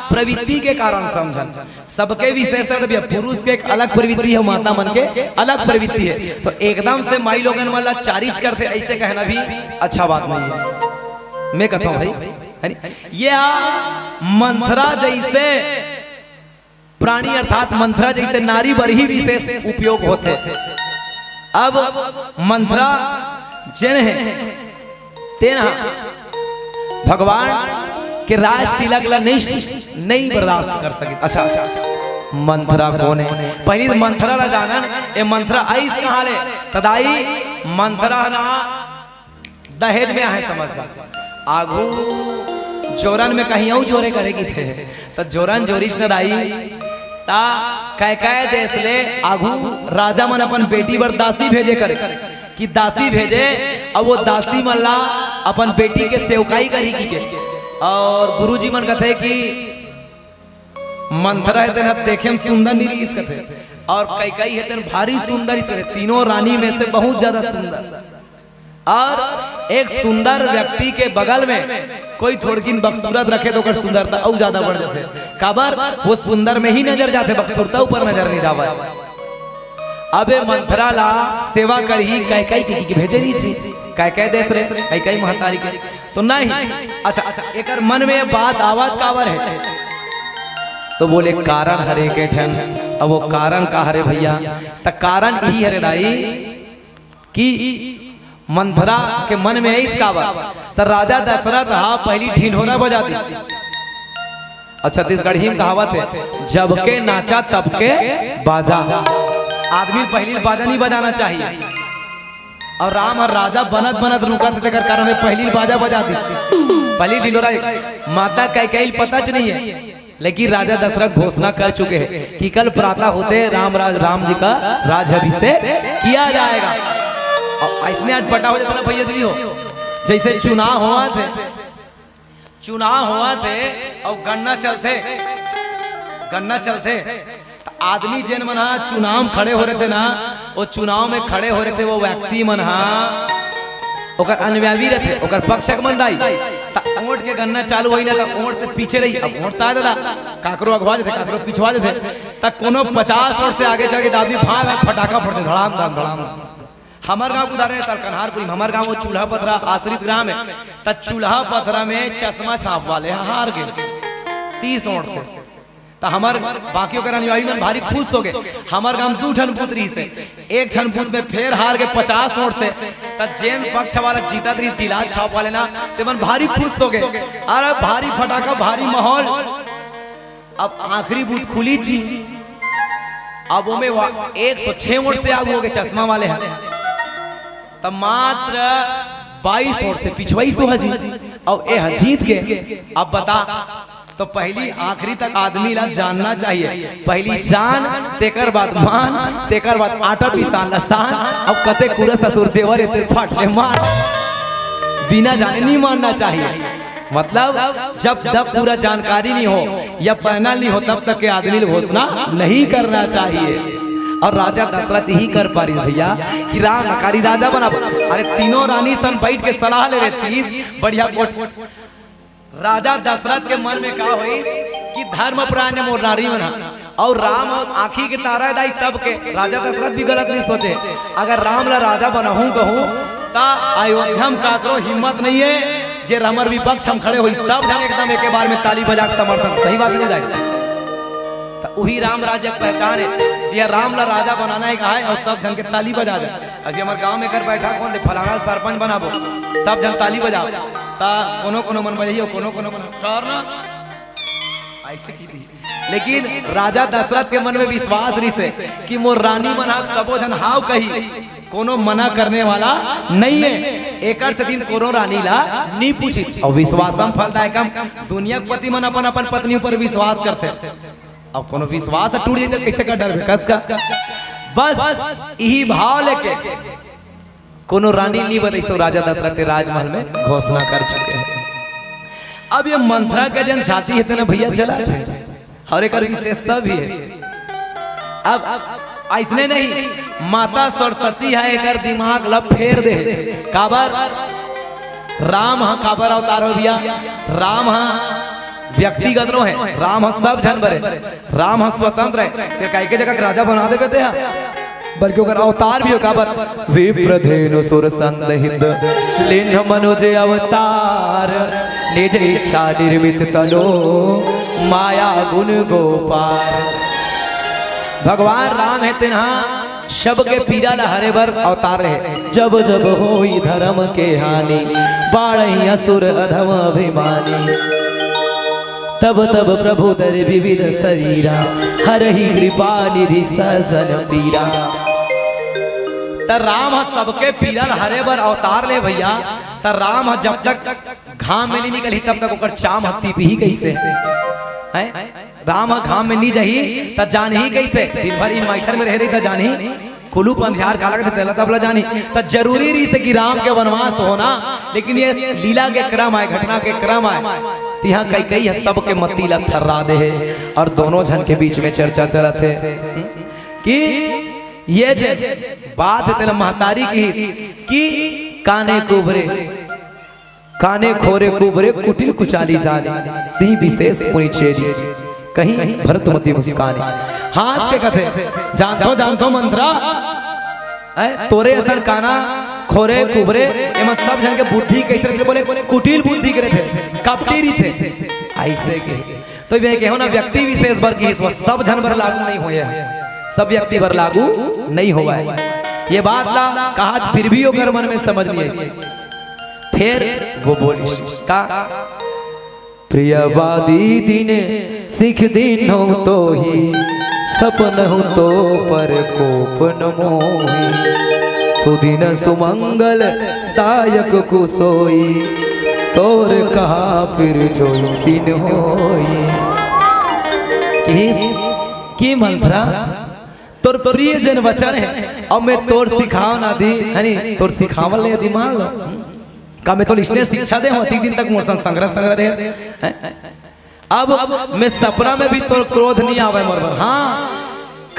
प्रवृत्ति के कारण समझन। सबके विशेषता भैया, पुरुष के एक अलग प्रवृत्ति हे, माता मन के अलग प्रवृत्ति हे। तो एकदम से माई लोगन मन ला चारिच करथे, अइसे कहना भी अच्छा बात नहीं हे। मैं कहता हूँ भाई, है नी? ये आ मंथरा जइसे प्राणी अर्थात मंथरा जइसे नारी बर ही विशेष उपयोग होथे। अब मंथरा जेन हे, तेन ह भगवान के राज तिलक ला नइ, नइ बर्दाश्त कर सके। अच्छा, मंथरा कोन हे? पहिली त मंथरा ला जानन, ए मंथरा आइस कहाँ ले? त दाई, मंथरा ह ना दहेज में आहे, समझ जा। आघू जोरन में कहीं अउ जोरे करे किथे, त जोरन जोरिस न दाई, त कैकय देश ले आघू राजा मन अपन बेटी बर दासी भेजे करे। कि दासी भेजे, अब ओ दासी मन ला अपन बेटी के सेवकाई करही कहिके। अउ गुरुजी मन कथे कि मंथरा हे तेन ह देखे में सुंदर नइ रिहिस कथे, अउ कैकई हे तेन भारी सुंदर रिहिस कथे, तीनों रानी में से बहुत ज्यादा सुंदर। अउ एक सुंदर व्यक्ति के बगल में कोई थोड़किन बकसूरत रखे त ओकर सुंदरता अउ ज्यादा बढ़ जाथे। काबर? ओ सुंदर में ही नजर जाथे, बकसूरता ऊपर नजर नइ जावय। अब ए मंथरा ला सेवा करही कैकई के, के भेजे रहिस हे। कैकई देश रे, कैकई महतारी के तो नहीं। अच्छा, एकर मन में ये बात आवत काबर हे? तो बोले, कारण हरे के ठन। अब ओ कारण का हरे भैया? त कारण इही हरे दाई, कि मंथरा के मन में आइस काबर, त राजा दशरथ हा पहिली ढिंढोरा बजा दिस। अउ छत्तीसगढ़ी में कहावत हे, "जब के नाचा तब के बाजा।" आदमी पहिली बाजा नहीं बजाना चाहिए। अउ राम ह राजा बनत बनत रुकत हे, तेकर कारण में पहिली बाजा बजा दिस। पहिली ढिंढोरा, माता कैकेयी ल पता च नहीं है, लेकिन राजा दशरथ घोषणा कर चुके हैं कि कल प्रातः होते रामराज, राम जी का राज अभिषेक किया जाएगा। अउ अइसने अटपटा हो जाथे ना भैया दीदी हो, जइसे चुनाव होवत हे, चुनाव होवत हे अउ गणना चलथे, गणना चलथे, त आदमी जेन मन ह चुनाव में खड़े हो रहिथे ना, वो चुनाव में खड़े हो रहिथे, वो व्यक्ति मन ह ओकर अनुयायी रहिथे, ओकर पक्षक मन दाई, त वोट के गणना चालू होई ना, त वोट से पीछे रही। अब वोट त आय दादा, काकरो अगवा जथे, काकरो पिछवा जथे, त कोनो पचास वोट से आगे चल के त आदमी भाग, फटाका फोड़थे, धड़ाम धड़ाम, धड़ाम धड़ाम। हमर गांव के उदाहरण हे, सर कन्हारपुरी में, हमर गांव वो चूल्हा पथरा आश्रित ग्राम हे, त चूल्हा पथरा में चश्मा सांप वाले हार गे तीस वोट से। त हमर बाकी ओकर अनुयायी मन भारी खुश हो गे। हमर गांव दू ठन बूथ रहिस हे, एक ठन बूथ में फेर हार गे पचास वोट से। त जेन पक्ष वाला जीतत रहिस गिलास छाप वाले ना, ते मन भारी खुश हो गे। अरे भारी फटाका, भारी माहौल। अब आखिरी बूथ खुली जी, अब ओमे वा-, एक सौ छह वोट से आगू हो गे चश्मा वाले ह, त मात्र बाईस वोट से पिछवाईस हो जी। अब ए ह जीत गे। अब बता, तो पहिली आखिरी तक आदमी ला जानना चाहिए। पहिली जान, तेकर बाद मान, तेकर बाद आटा पिसान ला सान। अब कते कूरा ससुर देवर ए तेर फाट ले मार, बिना जाने नहीं मानना चाहिए। मतलब जब तक पूरा जानकारी नहीं हो या पैनल नहीं हो, तब तक के आदमी ला घोषणा नहीं करना चाहिए। अउ राजा दशरथ इही कर पारिस भैया कि राम ला कारी राजा बनाबो। अरे तीनों रानी सन बैठ के सलाह ले रहितिस, बढ़िया कोट राजा दशरथ के मन में का होइस कि धर्मपरायण मोर नारी मन ह, अउ राम ह आँखी के तारा दाई सबके। राजा दशरथ भी गलत नहीं सोचे, अगर राम ला राजा बनाहूं कहूं त अयोध्या में काकरो हिम्मत नहीं हे जे हमर विपक्ष हम खड़े होई, सब झन एकदम एके बार में ताली बजा के समर्थन। सही बात नहीं दाई? त उही राम राज्य के पहचान हे, जे राम ला राजा बनाना हे कहा हे अउ सब झन के ताली बजा दे। अभी हमर गांव में एकर बैठक होन दे, फलाना सरपंच बनाबो, सब झन ताली बजाओ। त कोनो कोनो मन बजाइयो, कोनो कोनो मन टरना अइसे की थी। लेकिन राजा दशरथ के मन में विश्वास रहिस हे कि मोर रानी मन ह सबो झन हाव कही, कोनो मना करने वाला नहीं हे। एकर सेती कोनो रानी ला नहीं पूछिस। अउ विश्वासम फलदायकम, दुनिया के पति मन अपन अपन पत्नी ऊपर विश्वास करथे। अब कोनो विश्वास टूट जाए त कइसे का डर बे, कस का? बस इही भाव लेके कोनो रानी नहीं बताइस, राजा दशरथ के राजमहल में घोषणा कर चुके हैं। अब ये मंथरा के जेन जाति हे तेन भैया चलथे, अउ एकर विशेषता भी हे। अब अइसने नहीं, माता सरस्वती ह एकर दिमाग ला फेर दे। काबर? राम ह काबर अवतार हो भैया? राम ह व्यक्तिगत नो हे, राम ह सब झन बर हे, राम ह स्वतंत्र हे। तेला कइके जगह के राजा बना देबे ते ह, बल्कि ओकर अवतार भी हो। काबर? विप्रधेनु सुर संदहित, लिन्ह मनुज अवतार, निज इच्छा निर्मित तनु, माया गुण गोपार। भगवान राम हे तेन ह सबके पीरा ला हरे बर अवतार रहे। जब जब होई धर्म के हानि, बाढ़ई असुर अधम अभिमानी। तब तब प्रभु धरे विविध शरीरा, हरहि कृपा निधि सहजन पीरा। त राम ह सबके पीरा ला हरे बर अवतार ले भैया। त राम ह जब तक घाम में नहीं निकलही तब तक ओकर चाम ह तिपही कइसे? हैं? राम ह घाम में नहीं जाही त जानही कइसे? दिन भर इन्वर्टर में रहे रही त जानही? कुलूप अंधियार काला कथे तेला तब ला जानही। त जरूरी रहिस हे कि राम के वनवास होना, लेकिन ये लीला के क्रम आय, घटना के क्रम आय। तिहा कैकेयी ह सबके मति ला थर्रा दे हे अउ दोनों झन के बीच में चर्चा चलत हे कि ये जे बात हे तेला महतारी किहिस कि काने कुबरे, काने खोरे कुबरे कुटिल कुचाली जानी, तिहि विशेष पुनि चेरी, कहीं भरत मति मुस्कानी। हाँस के कथे, जानथो, जानथो मंथरा, हैं? तोरे असन काना, खोरे, कुबरे, एमन सब झन के बुद्धि कइसे रहिथे? बोले, कुटिल बुद्धि के रहिथे, कपटी रहिथे। अइसे के तो ये कहो ना, व्यक्ति विशेष बर किहिस, वो सब झन बर लागू नहीं होय, सब व्यक्ति बर लागू नहीं होवय। ये बात ला कहा, फिर भी ओकर मन में समझ नहीं आई। फिर वो बोलिस का, प्रिय बादी दिन सिख दिन हो तो ही, सपन हो तो पर कोप न मोही। सुदिन सुमंगल दायक कुसोई, तोर कहा फिर जोई दिन होई। किस, की मंथरा, तोर प्रिय जन वचन है, अब मैं तोर सिखाव ना दी, है नी, तोर सिखावल ले दी मान लो। का मैं तोर इसने शिक्षा दे हों, अतिक दिन तक मोर संग संग्रह संग्रह रहे, हैं? अब मैं सपना में भी तोर क्रोध नहीं आवे मोर बर। हाँ,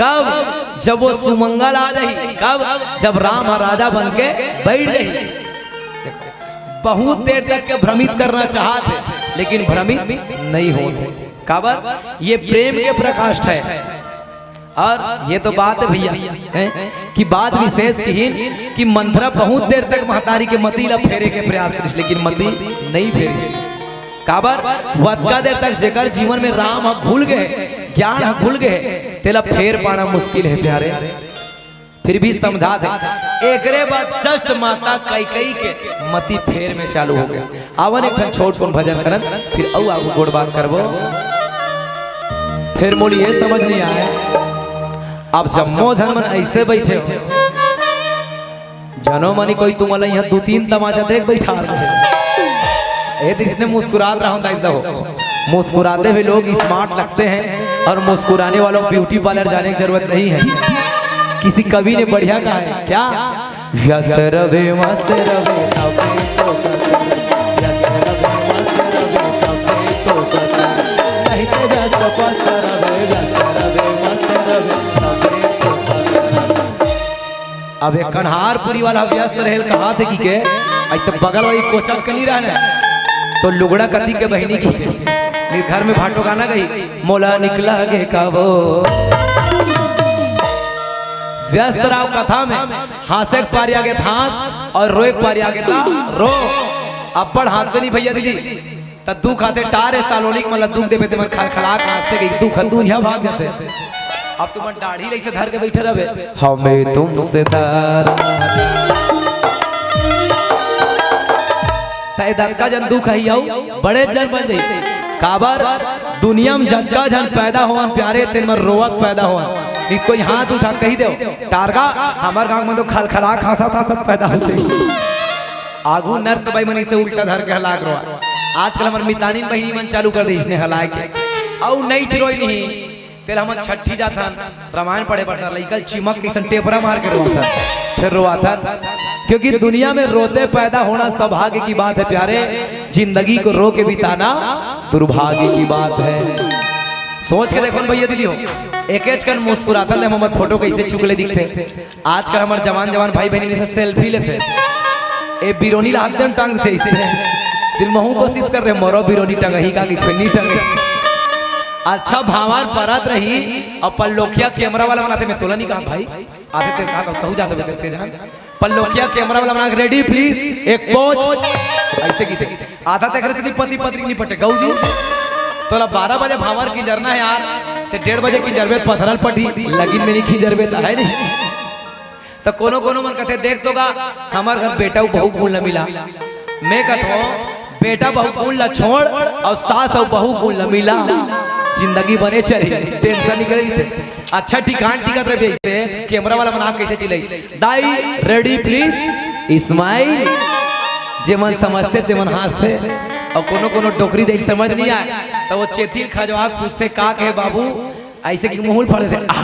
कब? जब वो सुमंगल आ जाही। कब? जब राम ह राजा बन के बैठ जाही। बहुत देर तक के भ्रमित करना चाहत हे, लेकिन भ्रमित नहीं होत हे। काबर? ये प्रेम के प्रकाष्ठ है। और ये तो बात है भैया, हैं, कि बात विशेष किहिन कि मंथरा बहुत देर तक महतारी के मति ला फेरे के प्रयास करिस, लेकिन मति नहीं फेरिस। काबर? वतका देर तक जेकर जीवन में राम ह घुल गए, ज्ञान ह घुल गए, तेला फेर पाना मुश्किल है प्यारे। फिर भी समझा दे, एकरे बाद जस्ट माता कैकई के मति फेर में चालू हो गया। आवन एक ठन छोट कोन भजन करन, फिर अउ आगू गोठ बात करबो। फिर मोली ये समझ नहीं आए, आप जम्मो झन मन ऐसे बैठे हो, जनो मनी कोई तुमला यहाँ दू तीन तमाचा देख बैठा रहे। ए, तो इसने मुस्कुरात रहा हूँ, दाई दहो। मुस्कुराते हुए लोग स्मार्ट लगते हैं और मुस्कुराने वालों को ब्यूटी पार्लर जाने की जरूरत नहीं है। किसी कवि ने बढ़िया कहा है क्या, व्यस्त रवे मस्त रवे तबे तो सत, व्यस्त रवे मस्त रवे तबे तो सत, नहीं तो व्यस्त पस्त रवे, व्यस्त रवे मस्त रवे तबे तो सत। अब एक कन्हारपुरी वाला व्यस्त रहेल कहा थे कि के ऐसे बगल वाली कोचक के नहीं रहने, तो लुगड़ा कती के बहिनी की के, नहीं घर में भाटो गाना गई, मोला निकला गे का वो। व्यस्त राव कथा में हाँसे के पारी आगे त हाँस और रोए के पारी आगे त रो। अब्बड़ हाँसबे नहीं भैया दीदी, त दुख आथे टारे सालोनिक मन ला दुख देबे ते मन खलखला के हाँसथे कि दुख ह दूरिहा भाग जाथे। अब तुमन दाढ़ी लइसे धर के बैठे रहबे, हमें तुमसे डर। त ए दतका जन दुख ही अउ बड़े जन बन जाई। काबर दुनिया में जतका झन पैदा होवन प्यारे, तेन मन रोवत पैदा होवन। नी कोई हाथ उठा कही देव, टारगा हमर गांव में तो खलखला के हाँसत हाँसत पैदा होथे। आगू नर्स बाई मन इसे उल्टा धर के हला के रोवा। आजकल हमर मितानिन बहिनी मन चालू कर दे इसने हलाए के। अउ नइ रोई नहीं, तेला हमन छट्ठी जाथन, रामायण पढ़े बर त लइका ल चिमक कइसन टेपरा मार के रोवाथन, फिर रोवाथन। क्योंकि दुनिया में रोते पैदा होना सौभाग्य की बात है प्यारे, जिंदगी को रो के बिताना दुर्भाग्य की बात है। सोच के देखो न भैया दीदी हो, एकेच कन मुस्कुराथन, देखो हमर फोटो कइसे चुकले दिखथे। आजकल हमर जवान जवान भाई बहिनी से सेल्फी लेथे, ए बिरोनी ला हाथ में टांग देथे इससे। दिल महू कोशिश कर रहे, मोरो बिरोनी टंगही का कि खुन्नी टंगही। अच्छा भांवर परत रही, अउ पल्लोखिया कैमरा वाला बनाथे, मैं तोला नहीं कहा भाई, आते तेरे कहा तहु जात बे तेरे तेजान। पल्लोखिया कैमरा वाला बना, ready please, एक पोज, ऐसे की थे। आधा तक से पति पत्नी नहीं पटे, गऊ जी, तोला बारह बजे भांवर किंजरना है यार, ते डेढ़ बजे किंजरबे त पथरा ल पटी, लगिन में नहीं किंजरबे त है नहीं। त कोनो कोनो मन कथे, देख तो गा, हमर घर बेटा अउ बहू गुन ल मिला। मैं कथों, बेटा बहू गुन ल छोड़ अउ सास अउ बहू गुन ल मिला, जिंदगी बने चली, टेंशन निकल जइसे। अच्छा ठिकान टिकत रहे, ऐसे कैमरा वाला मन आँख कइसे चिल्लाई, दाई ready please, smile। जे मन समझथे ते मन हाँसथे, अउ कोनो कोनो डोकरी देख समझ नहीं आए त वो चेतिल खजवा के पूछथे, का कहे बाबू, ऐसे कि मुंह ल फाड़ देथे, आह!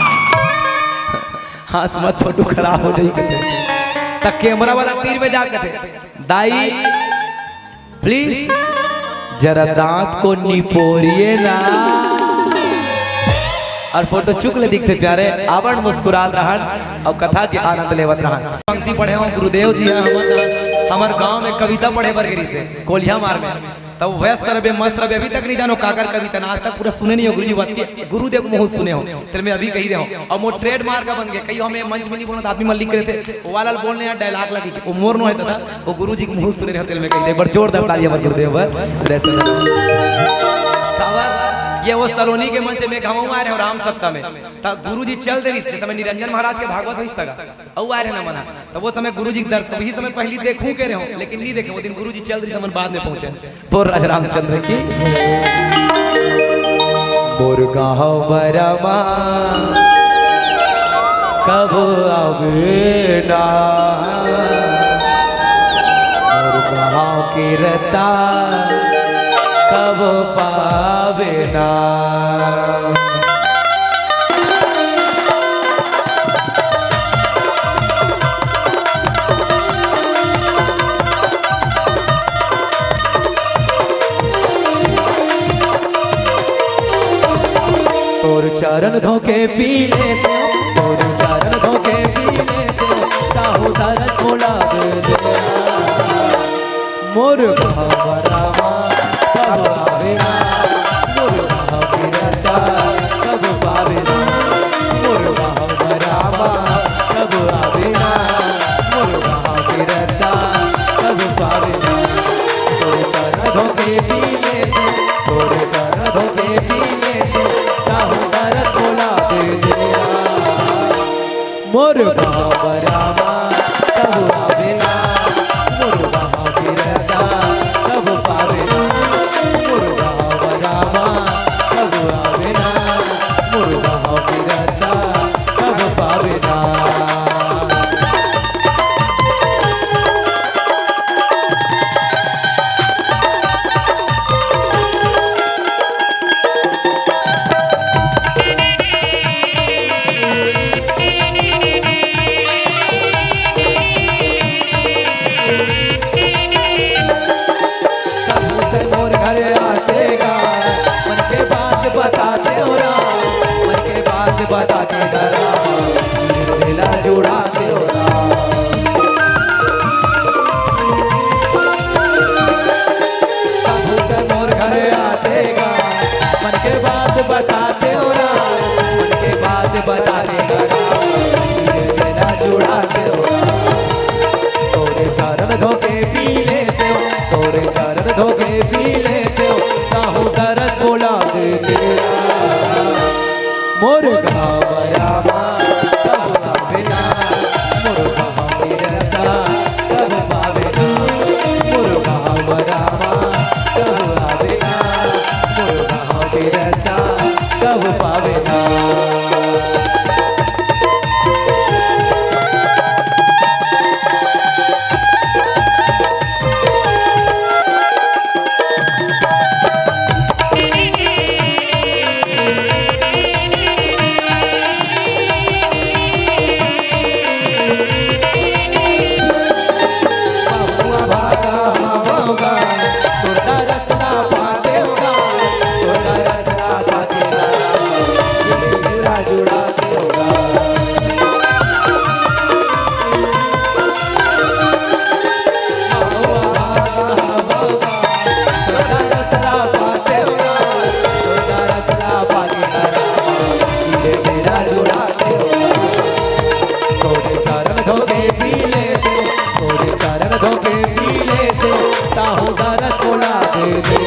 हाँस मत, फोटो खराब हो जाई कथे। त कैमरा वाला तीर में जा कथे, दाई please जरा दांत को निपोरिए ना। अउ फोटो चुकले दिखथे प्यारे, आवन मुस्कुरात रहन अउ कथा के आनंद लेवत रहन। पंक्ति पढ़े हों, गुरुदेव जी ह हमर, हमर गांव में कविता पढ़े बर गे रिहिसे, कोलिहा मार में। तब व्यस्त रहिबे, मस्त रहिबे, अभी तक नहीं जानो काकर कविता, आज तक पूरा सुने नहीं हो गुरुजी बात के, गुरुदेव के मुंह सुने हों, तेला मैं अभी कही दे हों। अउ मोर trademark बन गे, कहीं हम ये मंच में नहीं बोलना, त आदमी मन लिख रहे थे, वो वाला बोलने यार dialogue लगी, वो मोर नो है दादा, वो गुरुजी के मुंह सुने रहे हो, तेला मैं कही दे, एक बार जोरदार ताली हमर गुरुदेव बर, जय सच्चिदानंद। काबर? ये वो सलोनी के मंच में घमऊ आए रहे राम सप्तमी में, त गुरु जी चल दे रहिस, जैसे मैं निरंजन महाराज के भागवत होइस तगा, अउ आए रहे ना मना, त वो समय गुरु जी के दर्शन, वही समय पहली देखूं के रहे हो, लेकिन नहीं देखे, वो दिन गुरु जी चल दे रहिस, हमन बाद में पहुंचे। बोल राजा रामचंद्र की। मोर गाँव बरमा कब आवे ना, मोर गाँव के रता कब पावे ना। तोर चरण धोके पी लेते, तोर चरण धोके पी लेते, ताहू दरस मोला दे दे। मोर भवरामा कब आवे ना, मोर भवरता कब पावे ना, मोर भवरामा कब आवे ना, मोर भवरता कब पावे ना। तोर चरण धोके पी लेते, तोर चरण धोके पी लेते, ताहू दरस मोला दे दे। मोर भवरामा कब आवे ना, मोर भवरता कब पावे ना, मोर भवरामा कब आवे ना, मोर भवरता कब पावे ना। कभू ते मोर घर आते गा, मन के बात बताते हो राम, मन के बात बता के डरा, दिल जुड़ाते हो राम। कभू ते मोर घर आते गा, मन के बात बताते हो राम, मन के बात बताते हो राम, दिल जुड़ाते हो राम। तोरे चरण धोके पी लेते हो, तोरे चरण धोके पी लेते हो, ताहू दरस मोला दे दे। मोर घाव रामा कब आवे ना, मोर घाव बिरता कब पावे ना, मोर घाव रामा कब आवे ना, मोर घाव बिरता कब पावे ना। तोरे चरण धोके पी लेते, तोरे चरण धोके पी लेते, ताहू दरस मोला दे दे।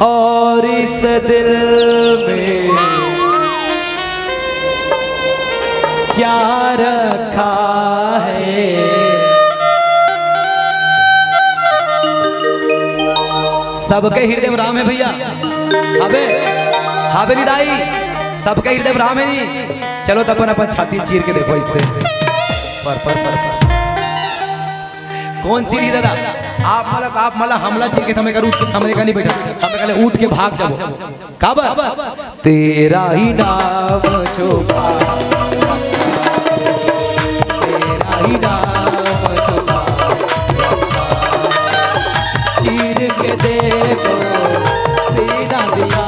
और इस दिल में क्या रखा है? सबके हृदय में राम है भैया। हाबे, हाबे नी दाई, सबके हृदय में राम है नी। चलो तो अपन, अपन छाती चीर के देखो इससे। पर, पर, पर, पर। कौन चीरी दादा? आप मला, आप मला हमला चीर के थमे कर उठ के थमने का नहीं बैठा। हमें कहले उठ के भाग जाओ। काबर? तेरा ही नाम छुपा, तेरा ही नाम छुपा, चीर के देखो सीना दिया,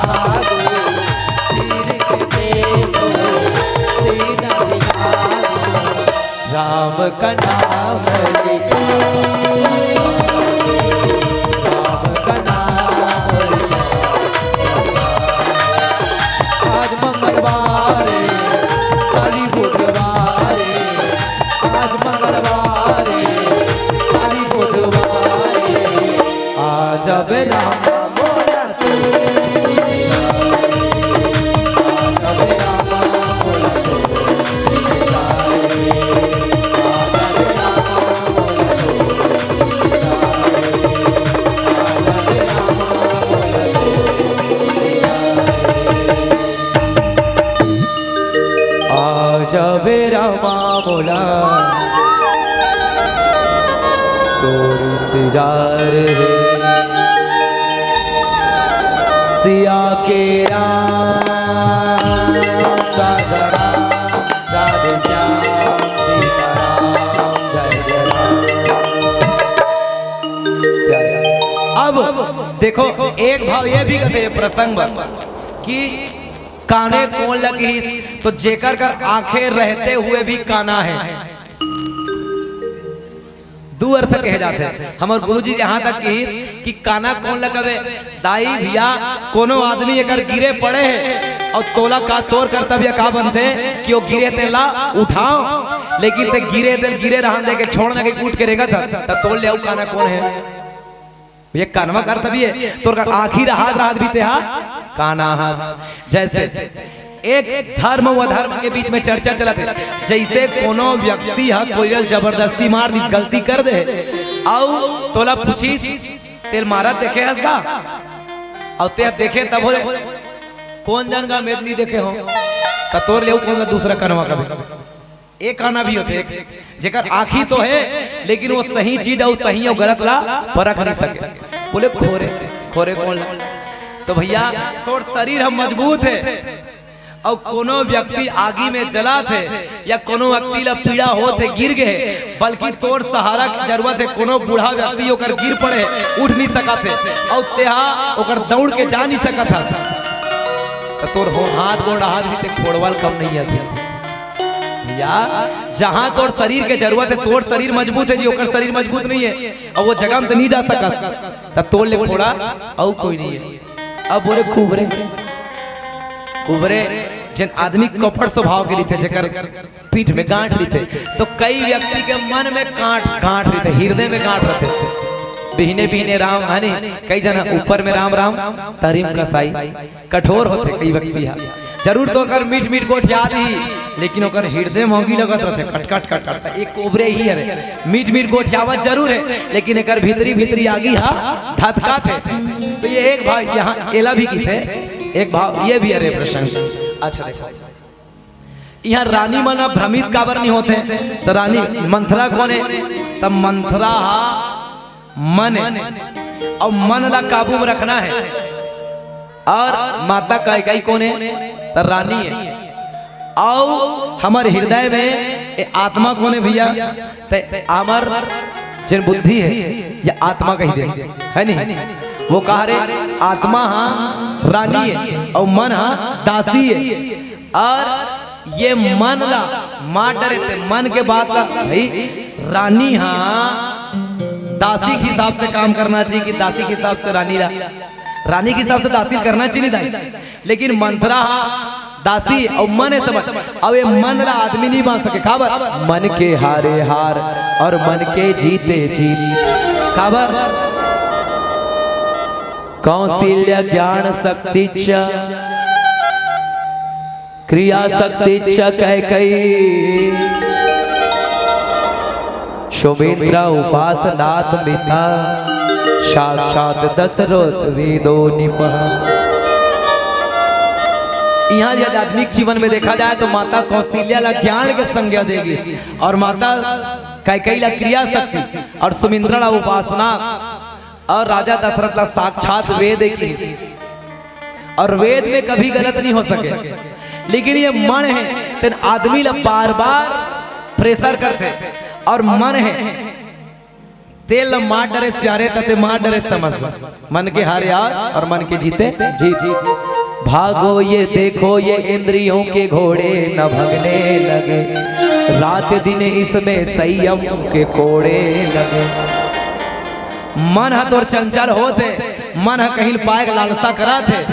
चीर के देखो सीना दिया। राम का नाम लिखा, राम का नाम लिखा। आज मंगलवार है, काली बुधवार है, आज मंगलवार है, काली बुधवार है। आज अब राम मोरा तू इंतजार है सिया के राम का जरा, राधे श्याम सीताराम जय जय राम। अब देखो, एक भाव ये भी कथे प्रसंग बर कि काने कोन ल किहिस, तो जेकर कर आंखें रहते हुए भी काना है। दू अर्थ कहे जाथे। हमर गुरुजी यहाँ तक किहिस कि काना कोन ल कबे, दाई भैया, कोनो आदमी एकर गिरे पड़े है और तोला का, तोर कर्तव्य का बनथे कि वो गिरे तेला उठाओ, लेकिन ते गिरे, ते गिरे रहन दे के छोड़ ना के उठ के रेंगत हस, त तोर ले अउ काना कोन है? ये कानवा कर तभी है, तोर कर आँखी रहत रहत भी तेहा काना हस। जैसे एक धर्म व अधर्म के बीच में चर्चा चलत है, जैसे कोनो व्यक्ति ह कोई ल जबरदस्ती मार दिस, गलती कर दे, अउ तोला पूछिस, "तेल मारत देखे हस गा?" अउ ते देखे तब होले, "कोन जन गा, मैं नइ देखे हों।" त तोर ले अउ कोन ला दूसरा कनवा कबे? एक काना भी होथे, एक जेकर आँखी तो है, लेकिन वो सही चीज अउ सही अउ गलत ला परख नइ सके। बोले, "खोरे, खोरे कोन ला?" तो भैया, तोर शरीर ह मजबूत है, अउ कोनो व्यक्ति आगी में जलात है या कोनो व्यक्ति ला पीड़ा होत है, गिर गए, बल्कि तोर सहारा के जरूरत है, कोनो बूढ़ा व्यक्ति ओकर गिर पड़े, उठ नइ सकत है, अउ तेहा ओकर दौड़ के जा नइ सकत हस, त तोर हो हाथ गोड़ हाथ भी ते खोड़वाल कम नइ हस। भैया, जहाँ तोर शरीर के जरूरत है, तोर शरीर मजबूत है जी, ओकर शरीर मजबूत नइ है, अउ वो जगह में त नइ जा सकस, त तोर ले खोड़ा अउ कोई नइ है। अब बोले, कुबरे, कुबरे जेन आदमी कपट स्वभाव के रहिथे, जेकर पीठ में गांठ रहिथे, तो कई व्यक्ति के मन में गांठ, गांठ रहिथे, हृदय में गांठ रहिथे। बिहने बिहने राम, है नी, कई जन ऊपर में राम राम, तरी म कसाई, कठोर होथे कई व्यक्ति ह। जरूर तो ओकर मीठ मीठ गोठिया दिही, लेकिन ओकर हृदय म आगी लगत रथे, कट कट कट कट। त एक कोबरे ही हरे, मीठ मीठ गोठियावत जरूर है, लेकिन एकर भीतरी भीतरी आगी ह धधकाथे। तो ये एक भाई यहाँ एला भी किथे, एक भाव ये भी हरे प्रसंग। अच्छा देखो, यहाँ रानी मन ह भ्रमित काबर नहीं होथे? त रानी मंथरा कोन है? त मंथरा हा मन है, अउ मन ला काबू में रखना है। अउ माता कैकई कोन है? त रानी है। अउ हमर हृदय में ए आत्मा कोन है भैया? त हमर जेन बुद्धि है, या आत्मा कहि दे, है नहीं? वो कहा रे, आत्मा हा रानी है अउ मन हा दासी है। अउ ये मन ला मार डरे ते, मन के बात ला, भाई, रानी हा दासी के हिसाब से काम करना चाहिए कि दासी के हिसाब से रानी ला, रानी के हिसाब से दासी करना चाहिए, नहीं दाई? लेकिन मंथरा हा दासी अउ मन है समझ, अउ ये मन ला आदमी नहीं बांध सके। काबर? मन के हारे हार अउ मन के जीते जीत। काबर? कौशल्या ज्ञान शक्ति च, क्रिया शक्ति च कैकई, सुमित्रा उपासनात् मिता, साक्षात् दशरथ वेदो निपः। यहाँ यदि आध्यात्मिक जीवन में देखा जाए तो माता कौशल्या ला ज्ञान के संज्ञा दे गिस, अउ माता कैकई ला क्रिया शक्ति, अउ सुमित्रा ला उपासना, अउ राजा दशरथ ला साक्षात वेद की। अउ वेद में कभी गलत नहीं हो सके, लेकिन ये मन है, तेन आदमी ला बार बार प्रेशर करथे। अउ मन है, तेल ला मार डरे प्यारे, त ते मार डरे समझ। मन के हार यार अउ मन के जीते जीत। भागो ये देखो, ये इंद्रियों के घोड़े न भगने लगे, रात दिन इसमें संयम के कोड़े लगे। मन ह तोर चंचल होत हे, मन ह कहीं पाए के लालसा करत हे,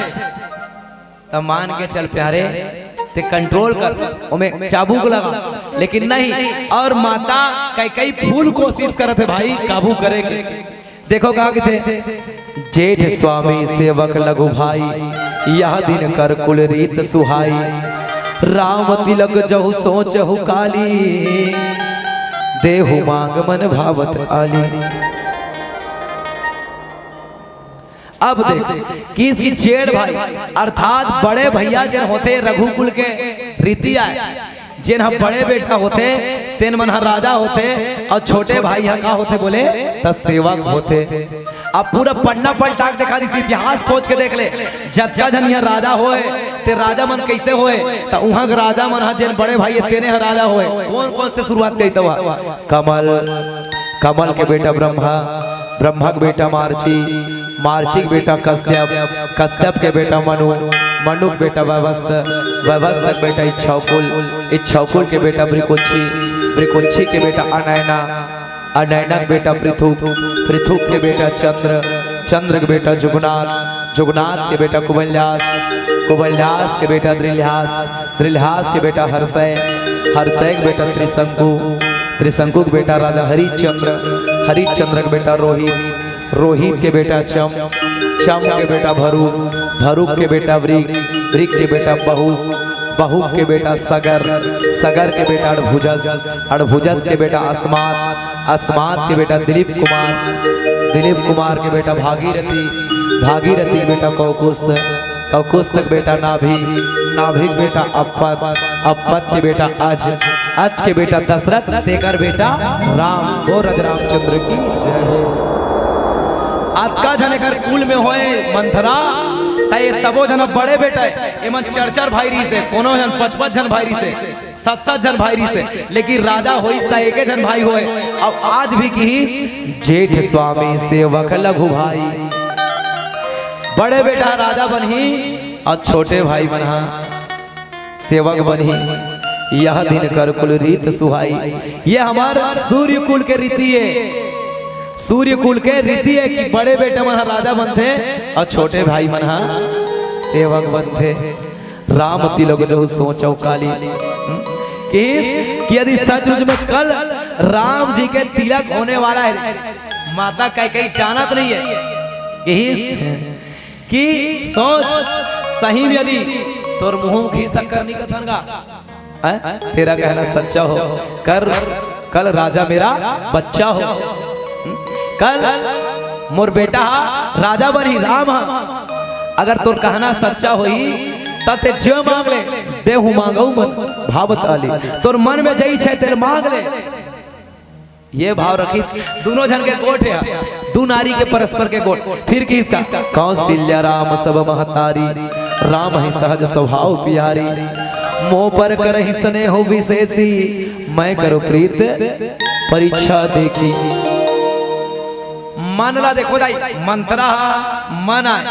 त मान के चल प्यारे, ते कंट्रोल कर, ओमे चाबुक लगा, लेकिन नहीं। अउ माता कैकई फुल कोशिश करत हे भाई काबू करे के। देखो का कथे, जेठ स्वामी सेवक लघु भाई, यह दिन कर कुल रीत सुहाई। राम तिलक जहु सोचहु काली, देहु मांग मन भावत आली। अब देख, किस की जेठ भाई अर्थात बड़े भैया जेन होथे रघुकुल के रीति आय, जेन ह बड़े बेटा होथे, तेन मन ह राजा होथे, अउ छोटे भाई ह का होथे बोले, त सेवक होथे। अब पूरा पन्ना पलटा के देखा दिस, इतिहास खोज के देख ले, जतका झन इहाँ राजा होय, ते राजा मन कइसे होय, त उहाँ के राजा मन ह जेन बड़े भाई हे, तेने ह राजा होय। कोन कोन से शुरुआत करी त वह? कमल, कमल के बेटा ब्रह्मा, ब्रह्मा के बेटा मारची, मारची के बेटा कश्यप, कश्यप के बेटा मनु, मनु के बेटा वैवस्त्र, वैवस्त्र के बेटा इच्छौकुल, इच्छौकुल के बेटा भृकुक्षी, भृकुक्षी के बेटा अनैना, अनैना के बेटा पृथु, पृथु के बेटा चंद्र, चंद्र के बेटा जुगनाथ, जुगनाथ के बेटा कुबल्यास, कुबल्यास के बेटा द्रिल्यास, द्रिल्यास के बेटा हर्षय, हर्षय के बेटा त्रिशंकु, त्रिशंकु के बेटा राजा हरिश्चंद्र, हरिश्चंद्र के बेटा रोहित, रोहित के बेटा चम, चम के बेटा भरूक, भरूक के बेटा वृक, वृक के बेटा बहुक, बहुक के बेटा सगर, सगर के बेटा अड़भुजस, अड़भुजस के बेटा अस्मात, अस्मात के बेटा दिलीप कुमार, दिलीप कुमार के बेटा भागीरथी, भागीरथी के बेटा कौकुस्त, कौकुस्त के बेटा नाभि, नाभि के बेटा अप्पत, अप्पत के बेटा अज, अज के बेटा दशरथ, तेकर बेटा राम। बोल राजा रामचंद्र की जय हो। अतका झन एकर कुल में होय मंथरा, त ये सबो झन बड़े बेटा हे। एमन चार चार भाई रहिस हे, कोनो झन पाँच पाँच झन भाई रहिस हे, सात सात झन भाई रहिस हे, लेकिन राजा होइस त एके झन भाई होय। अब आज भी किहिस, जेठ स्वामी सेवक लघु भाई। बड़े बेटा राजा बनही अउ छोटे भाई मन ह सेवक बनही, यह दिन कर कुल रीत सुहाई। ये हमर सूर्य कुल के रीति हे, सूर्य कुल के रीति हे कि बड़े बेटा मन ह राजा बनथे अउ छोटे भाई मन ह सेवक बनथे। राम तिलक जहु सोचहु काली, हम्म? कि, कि यदि सचमुच में कल राम जी के तिलक होने वाला हे, माता कैकेयी जानत नहीं हे, कि कि सोच, सही में यदि तोर मुंह घी शक्कर निकथन गा, हैं? तेरा कहना सच्चा हो, कर, कल राजा मेरा बच्चा हो, कल मोर बेटा हा राजा बनही, राम हा। अगर तोर कहना सच्चा होही, त ते जो मांग ले, देहूं मांगहूं मन भावत आली। तोर मन में जई छे, तेल मांग ले। ये भाव रखिस, दूनों झन के गोठ हे, दू नारी के परस्पर के गोठ। फिर किहिस का, कौशल्या राम सब महतारी, रामहिं सहज स्वभाव प्यारी। मोह पर करहिं स्नेह विशेषी, मैं करो प्रीत परीक्षा देखी। मन ला देखो दाई, मंथरा हा मन आय,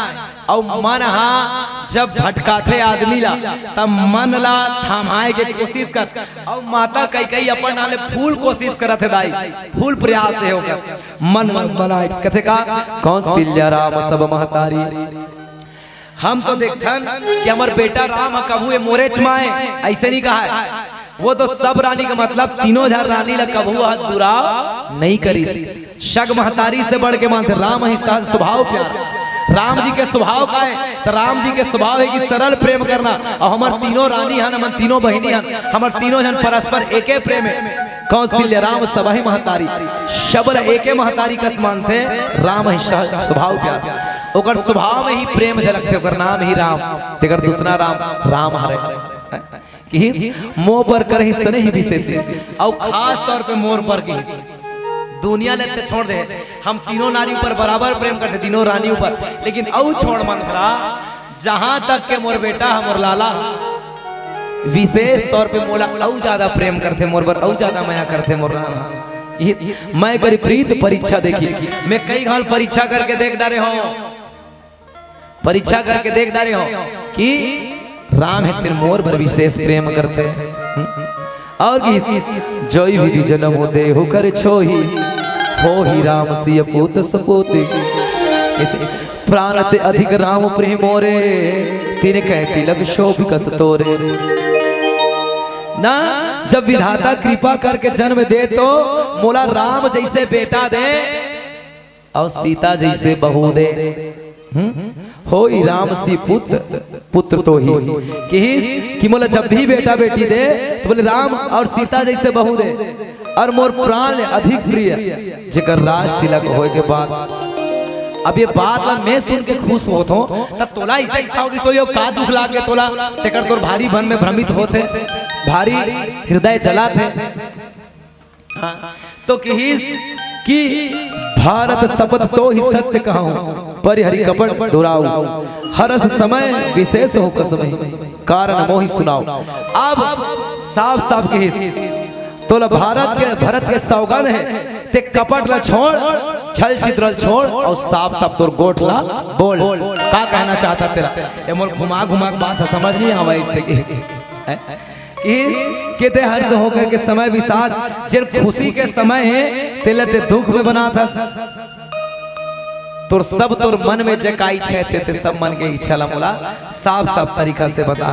अउ मन हा जब भटकाथे आदमी ला, तब मन ला थमाए के कोशिश कर। अउ माता कैकेयी अपन नाले full कोशिश करत हे दाई, full प्रयास हे ओकर। मन, मन बनाए कथे का, कौशल्या राम सब महतारी। हम तो देखथन कि हमर बेटा राम ह कभू ए मोरेच माय, अइसे नहीं कहा हे। वो तो सब रानी का मतलब तीनों झन रानी ला कभू ह दुराव नहीं करिस। सग महतारी से बढ़ के मानथे। रामहिं सहज स्वभाव प्यारा। राम जी के स्वभाव का हे? त राम जी के स्वभाव हे कि सरल प्रेम करना। अउ हमर तीनों रानी हन, हमर तीनों बहिनी हन, हमर तीनों झन परस्पर एके प्रेम हे। कौशल्या राम सबहिं महतारी, सबला एके महतारी कस मानथे। रामहिं सहज स्वभाव प्यारा। ओकर स्वभाव में ही प्रेम झलकथे, ओकर नाम ही राम, तेकर दूसरा राम राम हरे। किहिस, मोर बर करहिं स्नेह विशेष, अउ खास तौर पे मोर बर किहिस। दुनिया ले ते छोड़ दे, हम तीनों नारी ऊपर बराबर प्रेम करथे, तीनों रानी ऊपर, लेकिन अउ छोड़ मंथरा, जहां तक के मोर बेटा ह, मोर लाला ह, विशेष तौर पे मोला अउ ज्यादा प्रेम करथे, मोर बर अउ ज्यादा मया करथे मोर राम ह। इस मैं करी प्रीत परीक्षा देखी, मैं कई घाल परीक्षा करके देख डारे हंव। परीक्षा करके देख डारे हंव कि राम हे तेन मोर बर विशेष प्रेम करथे। अउ कि जोई विधि जनम देहु कर छोही, होही राम सिय पूत सपूती। प्राण ते अधिक राम प्रिय मोरे, तिनके तिलक शोभि कस तोरे। ना, जब विधाता कृपा करके जन्म दे तो मोला राम जइसे बेटा दे, अउ सीता जइसे बहू दे। हम्म? होई राम सी पुत्र, पुत्र तो ही। किहिस कि मोला जब भी बेटा बेटी दे, त बोले राम अउ सीता जइसे बहू दे। अउ मोर प्राण ले अधिक प्रिय, जेकर राज तिलक होय के बाद। अब ये बात ला मैं सुन के खुश होत हंव, त तोला अइसे कहा होही, सोई हो का दुख लाग गे तोला, तेकर तोर भारी मन में भ्रमित होत हे। भारी हृदय जलात हे। हाँ, तो किहिस कि भारत सपथ तो ही सत्य कहूँ, परिहरि कपट दुराऊ, हरस समय विशेष हो कसमहि, कारण मोहि सुनाऊ। अब साफ साफ किहिस, तोला भारत के, भरत के सौगंध हे, ते कपट ला छोड़, छल छिद्र ला छोड़ अउ साफ साफ तोर गोठ ला बोल। का कहना चाहत हे तेला? ये मोर घुमा घुमा के बात हे, समझ नहीं आवा इससे कि, हैं? कि, कि ते हर्ष होकर के समय विषाद, जेन खुशी के समय हे, तेला ते दुख में बनात हस। तोर सब तोर मन में जे का इच्छा हे, ते, ते सब मन के इच्छा ला मोला साफ साफ तरीका से बता।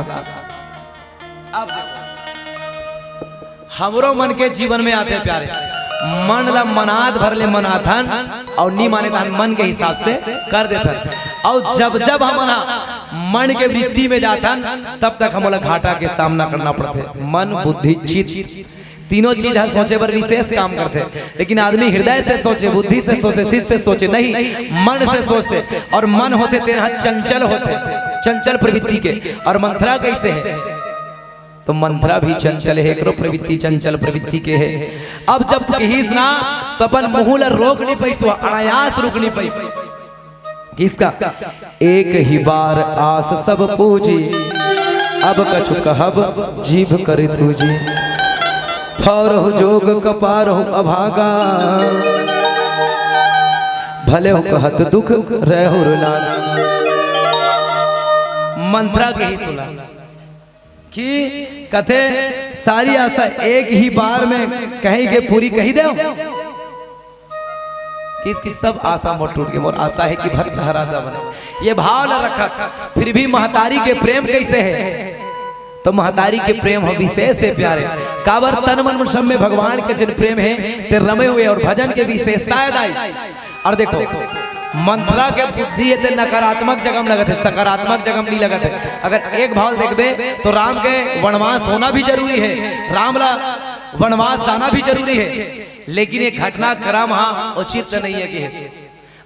अब देखो, हमरो मन के जीवन में आथे प्यारे, मन ला मनात भर ले मनाथन अउ नी माने तहन मन के हिसाब से कर देथन। अउ जब जब हमन ह मन के वृत्ति में जाथन, तब तक हमला घाटा के सामना करना पड़थे। मन, बुद्धि, चित्त, तीनों चीज ह सोचे बर विशेष काम करथे, लेकिन आदमी हृदय से सोचे, बुद्धि से सोचे, चित्त से सोचे नहीं, मन से सोचथे। अउ मन होथे तेन ह चंचल होथे, चंचल प्रवृत्ति के। अउ मंथरा कइसे हे? तो मंथरा भी चंचल हे, एकरो प्रवृत्ति चंचल प्रवृत्ति के हे। अब जब किहिस ना, तो अपन मुंह ला रोक नहीं पाइस, वो अनायास रुक नहीं पाइस। किहिस का? एक ही बार आस सब पूजी, अब कछु कहब जीभ करि दूजी। फौरहु जोग कपारहु अभागा, भले हो कहत दुख रहु रुलागा। मंथरा किहिस ओला कि कथे, सारी आशा एक ही बार में कहीं के पूरी कही देव। किहिस कि सब आशा मोर टूट गे, मोर आशा हे कि भरत ह राजा बने। ये भाव ला रखत, फिर भी महतारी के प्रेम कइसे हे? तो महतारी के प्रेम ह विशेष हे प्यारे। काबर तन मन सब में भगवान के जेन प्रेम हे, ते रमे हुए अउ भजन के विशेषता हे दाई। अउ देखो, मंथरा के बुद्धि हे ते नकारात्मक जगह में लगत हे, सकारात्मक जगह में नहीं लगत हे। अगर एक भाव देखबे तो राम के वनवास होना भी जरूरी हे, राम ला वनवास जाना भी जरूरी हे, लेकिन ये घटनाक्रम हा उचित नहीं हे किहिस।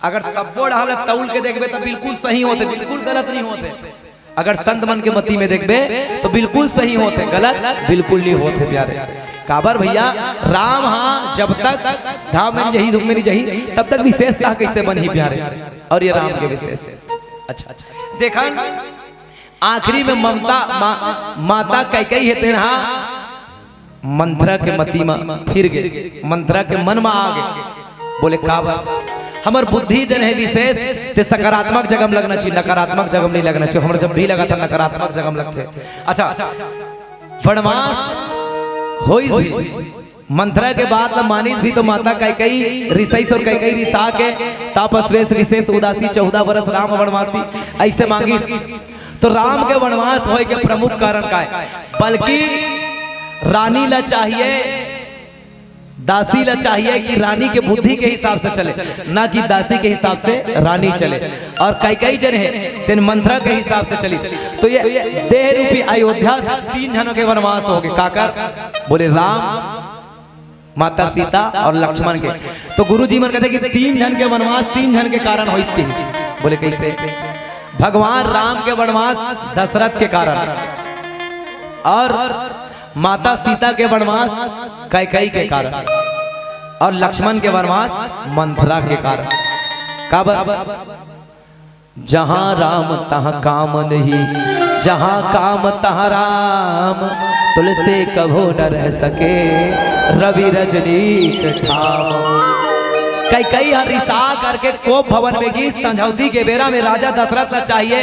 अगर सब्बो डहर ला तौल के देखबे तो बिल्कुल सही होथे, बिल्कुल गलत नहीं होथे। अगर संत मन के मति में देखबे तो बिल्कुल सही होथे, गलत बिल्कुल नहीं होथे प्यारे। काबर भैया, राम हा जब तक धाम में नहीं जाही, धूम में नहीं जाही, तब तक विशेषता कइसे बनही प्यारे? अउ ये राम के विशेष। अच्छा, देखन आखिरी में ममता मा, माता कैकेयी हे तेन हा मंथरा के मति म फिर गे, मंथरा के मन म आ गे। बोले, "काबर? हमर बुद्धि जेन हे विशेष, ते सकारात्मक जगह में लगना चाहिए, नकारात्मक जगह में नहीं लगना चाहिए। हमर जब भी लगथे नकारात्मक जगह में लगथे।" अच्छा, वनवास होइस भी, मंथरा के बात ला मानिस भी तो माता कैकेयी रिसइस अउ कैकेयी रिसा के तापस वेस विशेष उदासी चौदह बरस राम वनवासी अइसे मांगिस। तो राम के वनवास होय के प्रमुख कारण का हे? बल्कि रानी ला चाहिए, दासी ला चाहिए कि रानी के बुद्धि के हिसाब से चले, ना कि दासी के हिसाब से रानी चले। अउ कैकेयी जेन हे तेन मंथरा के हिसाब से चलिस। तो ये देह रूपी अयोध्या से तीन झन के वनवास हो गे। काकर? बोले, राम, माता सीता अउ लक्ष्मण के। तो गुरुजी मन कथे कि तीन झन के वनवास तीन झन के कारण होइस किहिस। बोले, कइसे? भगवान राम के वनवास दशरथ के कारण, अउ माता सीता के वनवास कैकेयी के कारण, अउ लक्ष्मण के वनवास मंथरा के कारण। काबर? जहाँ राम तहाँ काम नहीं, जहाँ काम तहाँ राम, तुलसी कभू न रह सके रवि रजनीक ठाम। कैकेयी ह रिसा करके कोप भवन में गिस। संझौती के बेरा में राजा दशरथ ला चाहिए,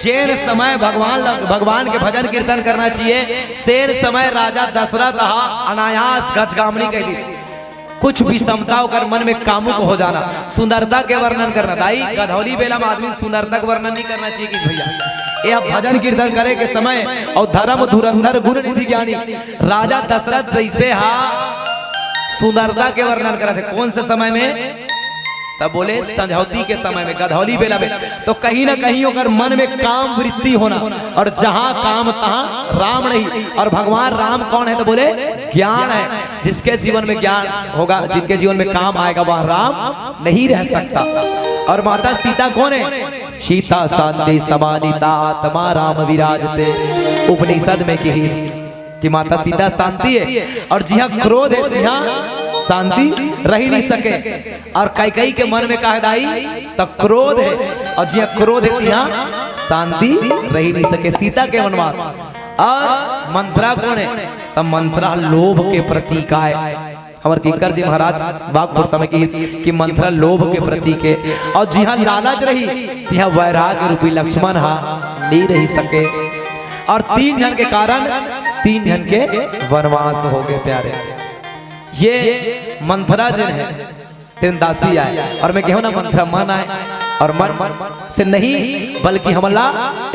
जेन समय भगवान ला, भगवान के भजन कीर्तन करना चाहिए, तेन समय राजा दशरथ हा अनायास गजगामिनी कहि दिस। कुछ विषमता ओकर मन में कामुक हो जाना, सुंदरता के वर्णन करना। दाई, गधौली बेला में आदमी सुंदरता के वर्णन नहीं करना चाहिए कि भैया, ये अब भजन कीर्तन करे के समय अउ धर्म धुरंधर गुण निधि ज्ञानी राजा दशरथ जइसे हा सुंदरता के वर्णन करत हे। कौन से समय में? तब बोले संझौती के समय में, गधौली बेला में। तो कहीं ना कहीं ओकर मन में काम वृत्ति होना, अउ जहाँ काम तहाँ राम नहीं। अउ भगवान राम कौन हे? तो बोले ज्ञान हे। जिसके जीवन में ज्ञान होगा, जिनके जीवन में काम आएगा, वह राम नहीं रह सकता। अउ माता सीता कौन हे? सीता शांति समानीता आत्मा राम विराजते। उपनिषद में किहिस, कि माता सीता शांति हे अउ जिहां क्रोध हे तिहां शांति रहि नइ सके। अउ कैकेयी के मन में का हे दाई, त क्रोध हे, अउ जिहां क्रोध हे तिहां शांति रहि नइ सके। सीता के वनवास। अउ मंथरा कोन हे? त मंथरा लोभ के प्रतीक आय। हमर किंकर जी महाराज वाक् पुरता में किहिस कि मंथरा लोभ के प्रतीक हे, अउ जिहां लालच रही तिहां वैराग्य रूपी लक्ष्मण हा नइ रहि सके। अउ तीन झन के कारण तीन झन के वनवास होगे प्यारे। ये मंथरा जेन हे, तेन दासी आय, अउ मैं कहेंव ना मंथरा मन आय, अउ मन से नहीं बल्कि हमला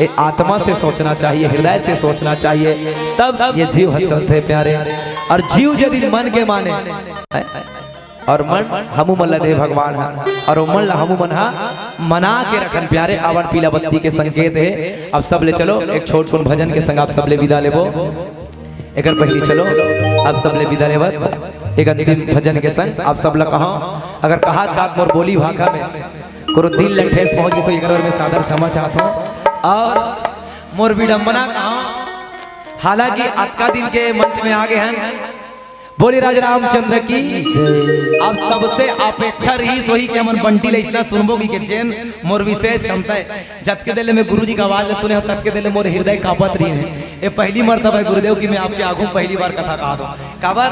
ए आत्मा से सोचना चाहिए, हृदय से सोचना चाहिए, तब ये जीव ह चलथे प्यारे। अउ जीव यदि मन के माने, हैं? अउ मन हमू मन ला दे भगवान हा, अउ मन ला हमू मन हा मना के रखन प्यारे। आवन पीला बत्ती के संकेत हे। आप सब ले चलो एक छोटकुन भजन के संग आप सब ले विदा लेबो। एकर पहिली चलो आप सब ले विदा लेवत एक अंतिम भजन के संग आप सब ला कहंव, अगर कहात कहात मोर बोली भाखा में कोनो दिल ला ठेस पहुंच गिस हो, एकर बर मैं सादर क्षमा चाहत हंव। अउ मोर विडंबना कहंव, हालांकि अतका दिन के मंच में आ गे हन, बोले राजा रामचंद्र की। अब सबसे अपेक्षा रहिस होही कि हमन बंटी ले अइसना सुनबो कि के जेन मोर विशेष क्षमता हे। जतके देर ले मैं गुरुजी के आवाज ल सुने हंव, ततके देर ले मोर हृदय कांपत रहिस हे। ये पहिली मरतबा हे गुरुदेव कि मैं आपके आगू पहिली बार कथा कहत हंव। काबर,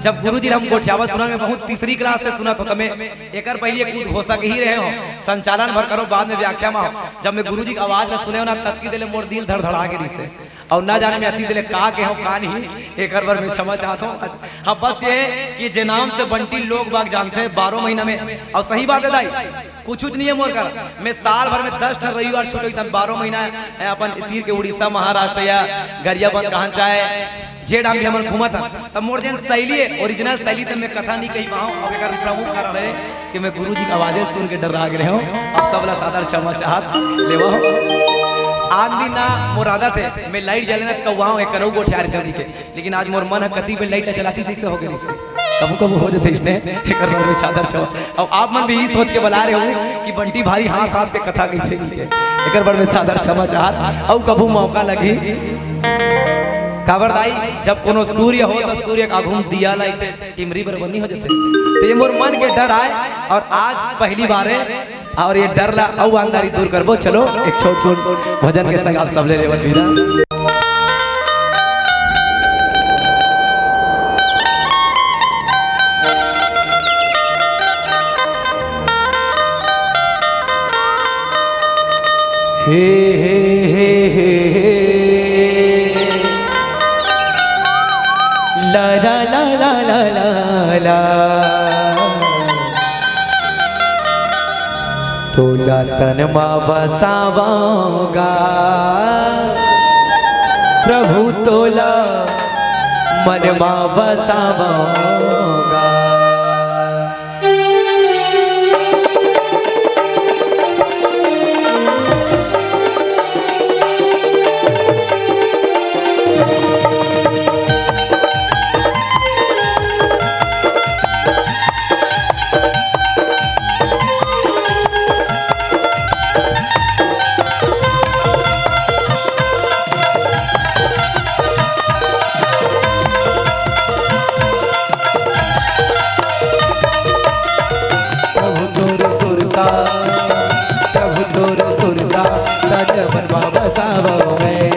जब गुरुजी ल हम गोठियावत सुनन, मैं बहुत तीसरी क्लास से सुनत हंव, त मैं एकर पहिली एक उद्घोषक ही रहे हंव, संचालन भर करो, बाद में व्याख्या में हंव। जब मैं गुरुजी के आवाज ल सुने हंव ना, ततकी देर ले मोर दिल धड़धड़ा गे रहिस हे। अउ ना जाने मैं अति देर ले का कहेंव, का नहीं, एकर बर मैं क्षमा चाहत हंव। हाँ, बस ये कि जे नाम से बंटी लोग बाग जानथे, बारह महीना में, अउ सही बात हे दाई, कुछुच नहीं हे मोर करा। मैं साल भर में दस ठन रविवार छुट्टी होही, त बारह महीना अपन तीर के उड़ीसा, महाराष्ट्र या गरियाबंद कहन चाहे जे डांग भी हमन घूमत हन, त मोर जेन शैली हे, original शैली, त मैं कथा नहीं कहि पाहंव। अब एकर प्रमुख कारण हे कि मैं गुरुजी के आवाजे सुन के डर्रा गे रहेंव। अब सबला सादर क्षमा चाहत लेवव। आन दिन ना मोर आदत हे, मैं light जले ना त कउवाहंव, एक करऊ गोठियार कर दी के। लेकिन आज मोर मन ह कति बेर light जलातिस अइसे हो गे रहिस हे। कभू कभू हो जाथे अइसने, एकर बर मैं सादर क्षमा। अउ आप मन भी यही सोच के बलाय रहे हो कि बंटी भारी हाँस हाँस के कथा कहिथे कहिके। एकर बर मैं सादर क्षमा चाहत, अउ कभू मौका लगही। काबर दाई, जब कोनो सूर्य हो त सूर्य के आघू म दिया ला अइसे टिमरी बरोबर नइ हो जाथे। त ये मोर मन के डर आय अउ आज पहिली बार हे, अउ ये डर ला अउ अंधारी दूर करबो। चलो एक छोटकुन भजन के संग आप सबले लेवत बिदा। हे, हे, हे, हे, हे। ला, ला, ला। तोला तन मा बसावंव गा, प्रभु तोला मन मा बसावंव गा। प्रभु तोर सुरता, प्रभु तोर सुरता, तन मन मा बसावंव मैं।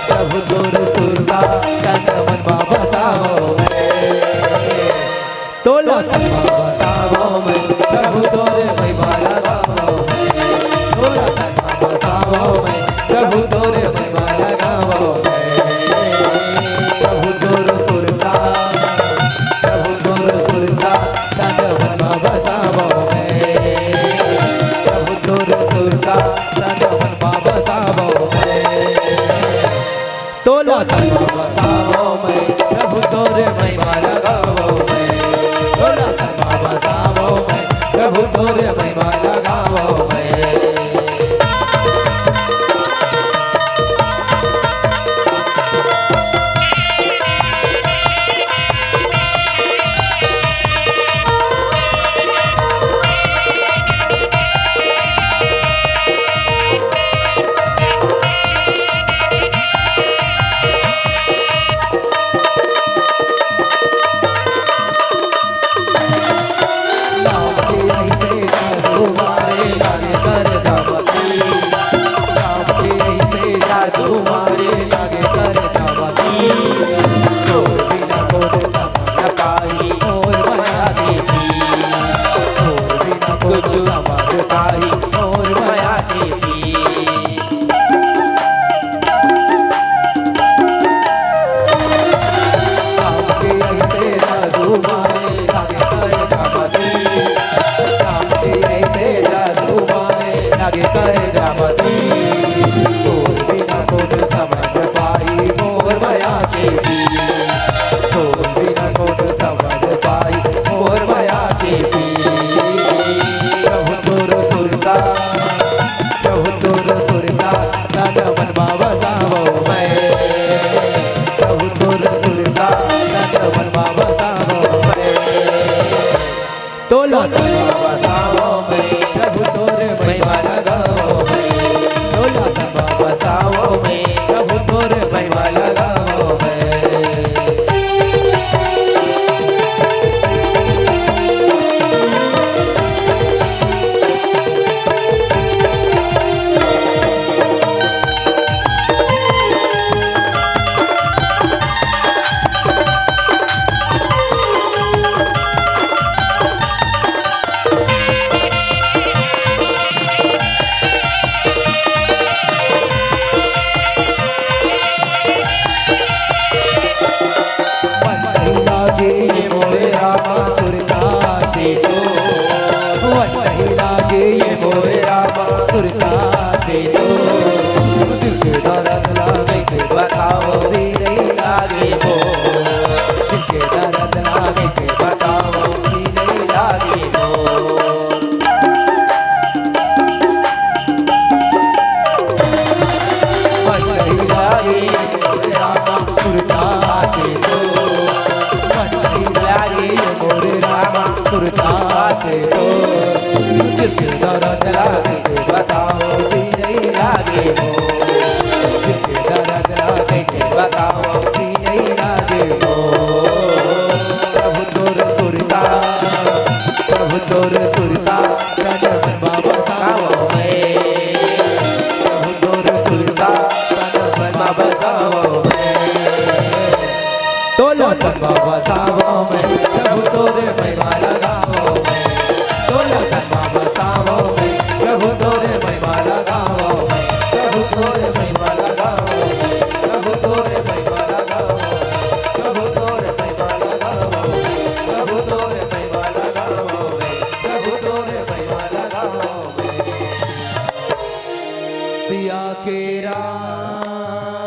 प्रभु तोर सुरता, तन मन मा बसावंव मैं। तोला तन मा बसावंव मैं, प्रभु तोरे महिमा ला गावंव मैं। तोला तन मा बसावंव मैं, प्रभु तोरे महिमा ला गावंव मैं। प्रभु तोर सुरता, प्रभु तोर सुरता, तन मन मा बसावंव मैं। प्रभु तोर सुरता, तन मन मा बसावंव ताही मोर मया के पीर। आपके ऐसे जादू मारे लागे करे जामती। आपके ऐसे जादू मारे लागे करे जामती। तोर बिना कोन समझ पाई मोर मया के पीर। तोर बिना कोन समझ पाई मोर मया के पीर। प्रभु तोर सुरता, प्रभु तोर सुरता, तन मन मा बसावो मैं। प्रभु तोर सुरता, तन मन मा बसावो मैं। तोला तन मा बसावो मैं, प्रभु तोर महिमा लगावो मैं। तोला तन मा बसावो मैं, प्रभु तोर महिमा लगावो मैं। मन नहीं लागे ये मोरे रामा सुरता से तो। मन नहीं लागे ये मोरे रामा सुरता से तो। दिल के दर्द ला कैसे बताओ, जी नहीं लागे वो। दिल के दर्द ला कैसे बताओ, जी नहीं लागे वो। मन नहीं लागे मोरे रामा सुरता से तो। मन नहीं लागे मोरे रामा सुरता से तो। दिल के दर्द ला कैसे बताओ, जी नहीं लागे वो। दिल के दर्द ला कैसे बताओ, जी नहीं लागे वो। प्रभु तोर सुरता, प्रभु तोर सुरता, तन मन मा बसावो मैं। प्रभु तोर सुरता, तन मन मा बसावो मैं। तोला तन मा बसावो मैं, प्रभु तोर महिमा लगावो मैं। तोला तन मा बसावो मैं, प्रभु तोर महिमा लगावो मैं। प्रभु तोर महिमा लगावो मैं, प्रभु तोर महिमा लगावो मैं। प्रभु तोर महिमा लगावो मैं, प्रभु तोर महिमा लगावो मैं, प्रभु तोर महिमा लगावो मैं। सिया के राम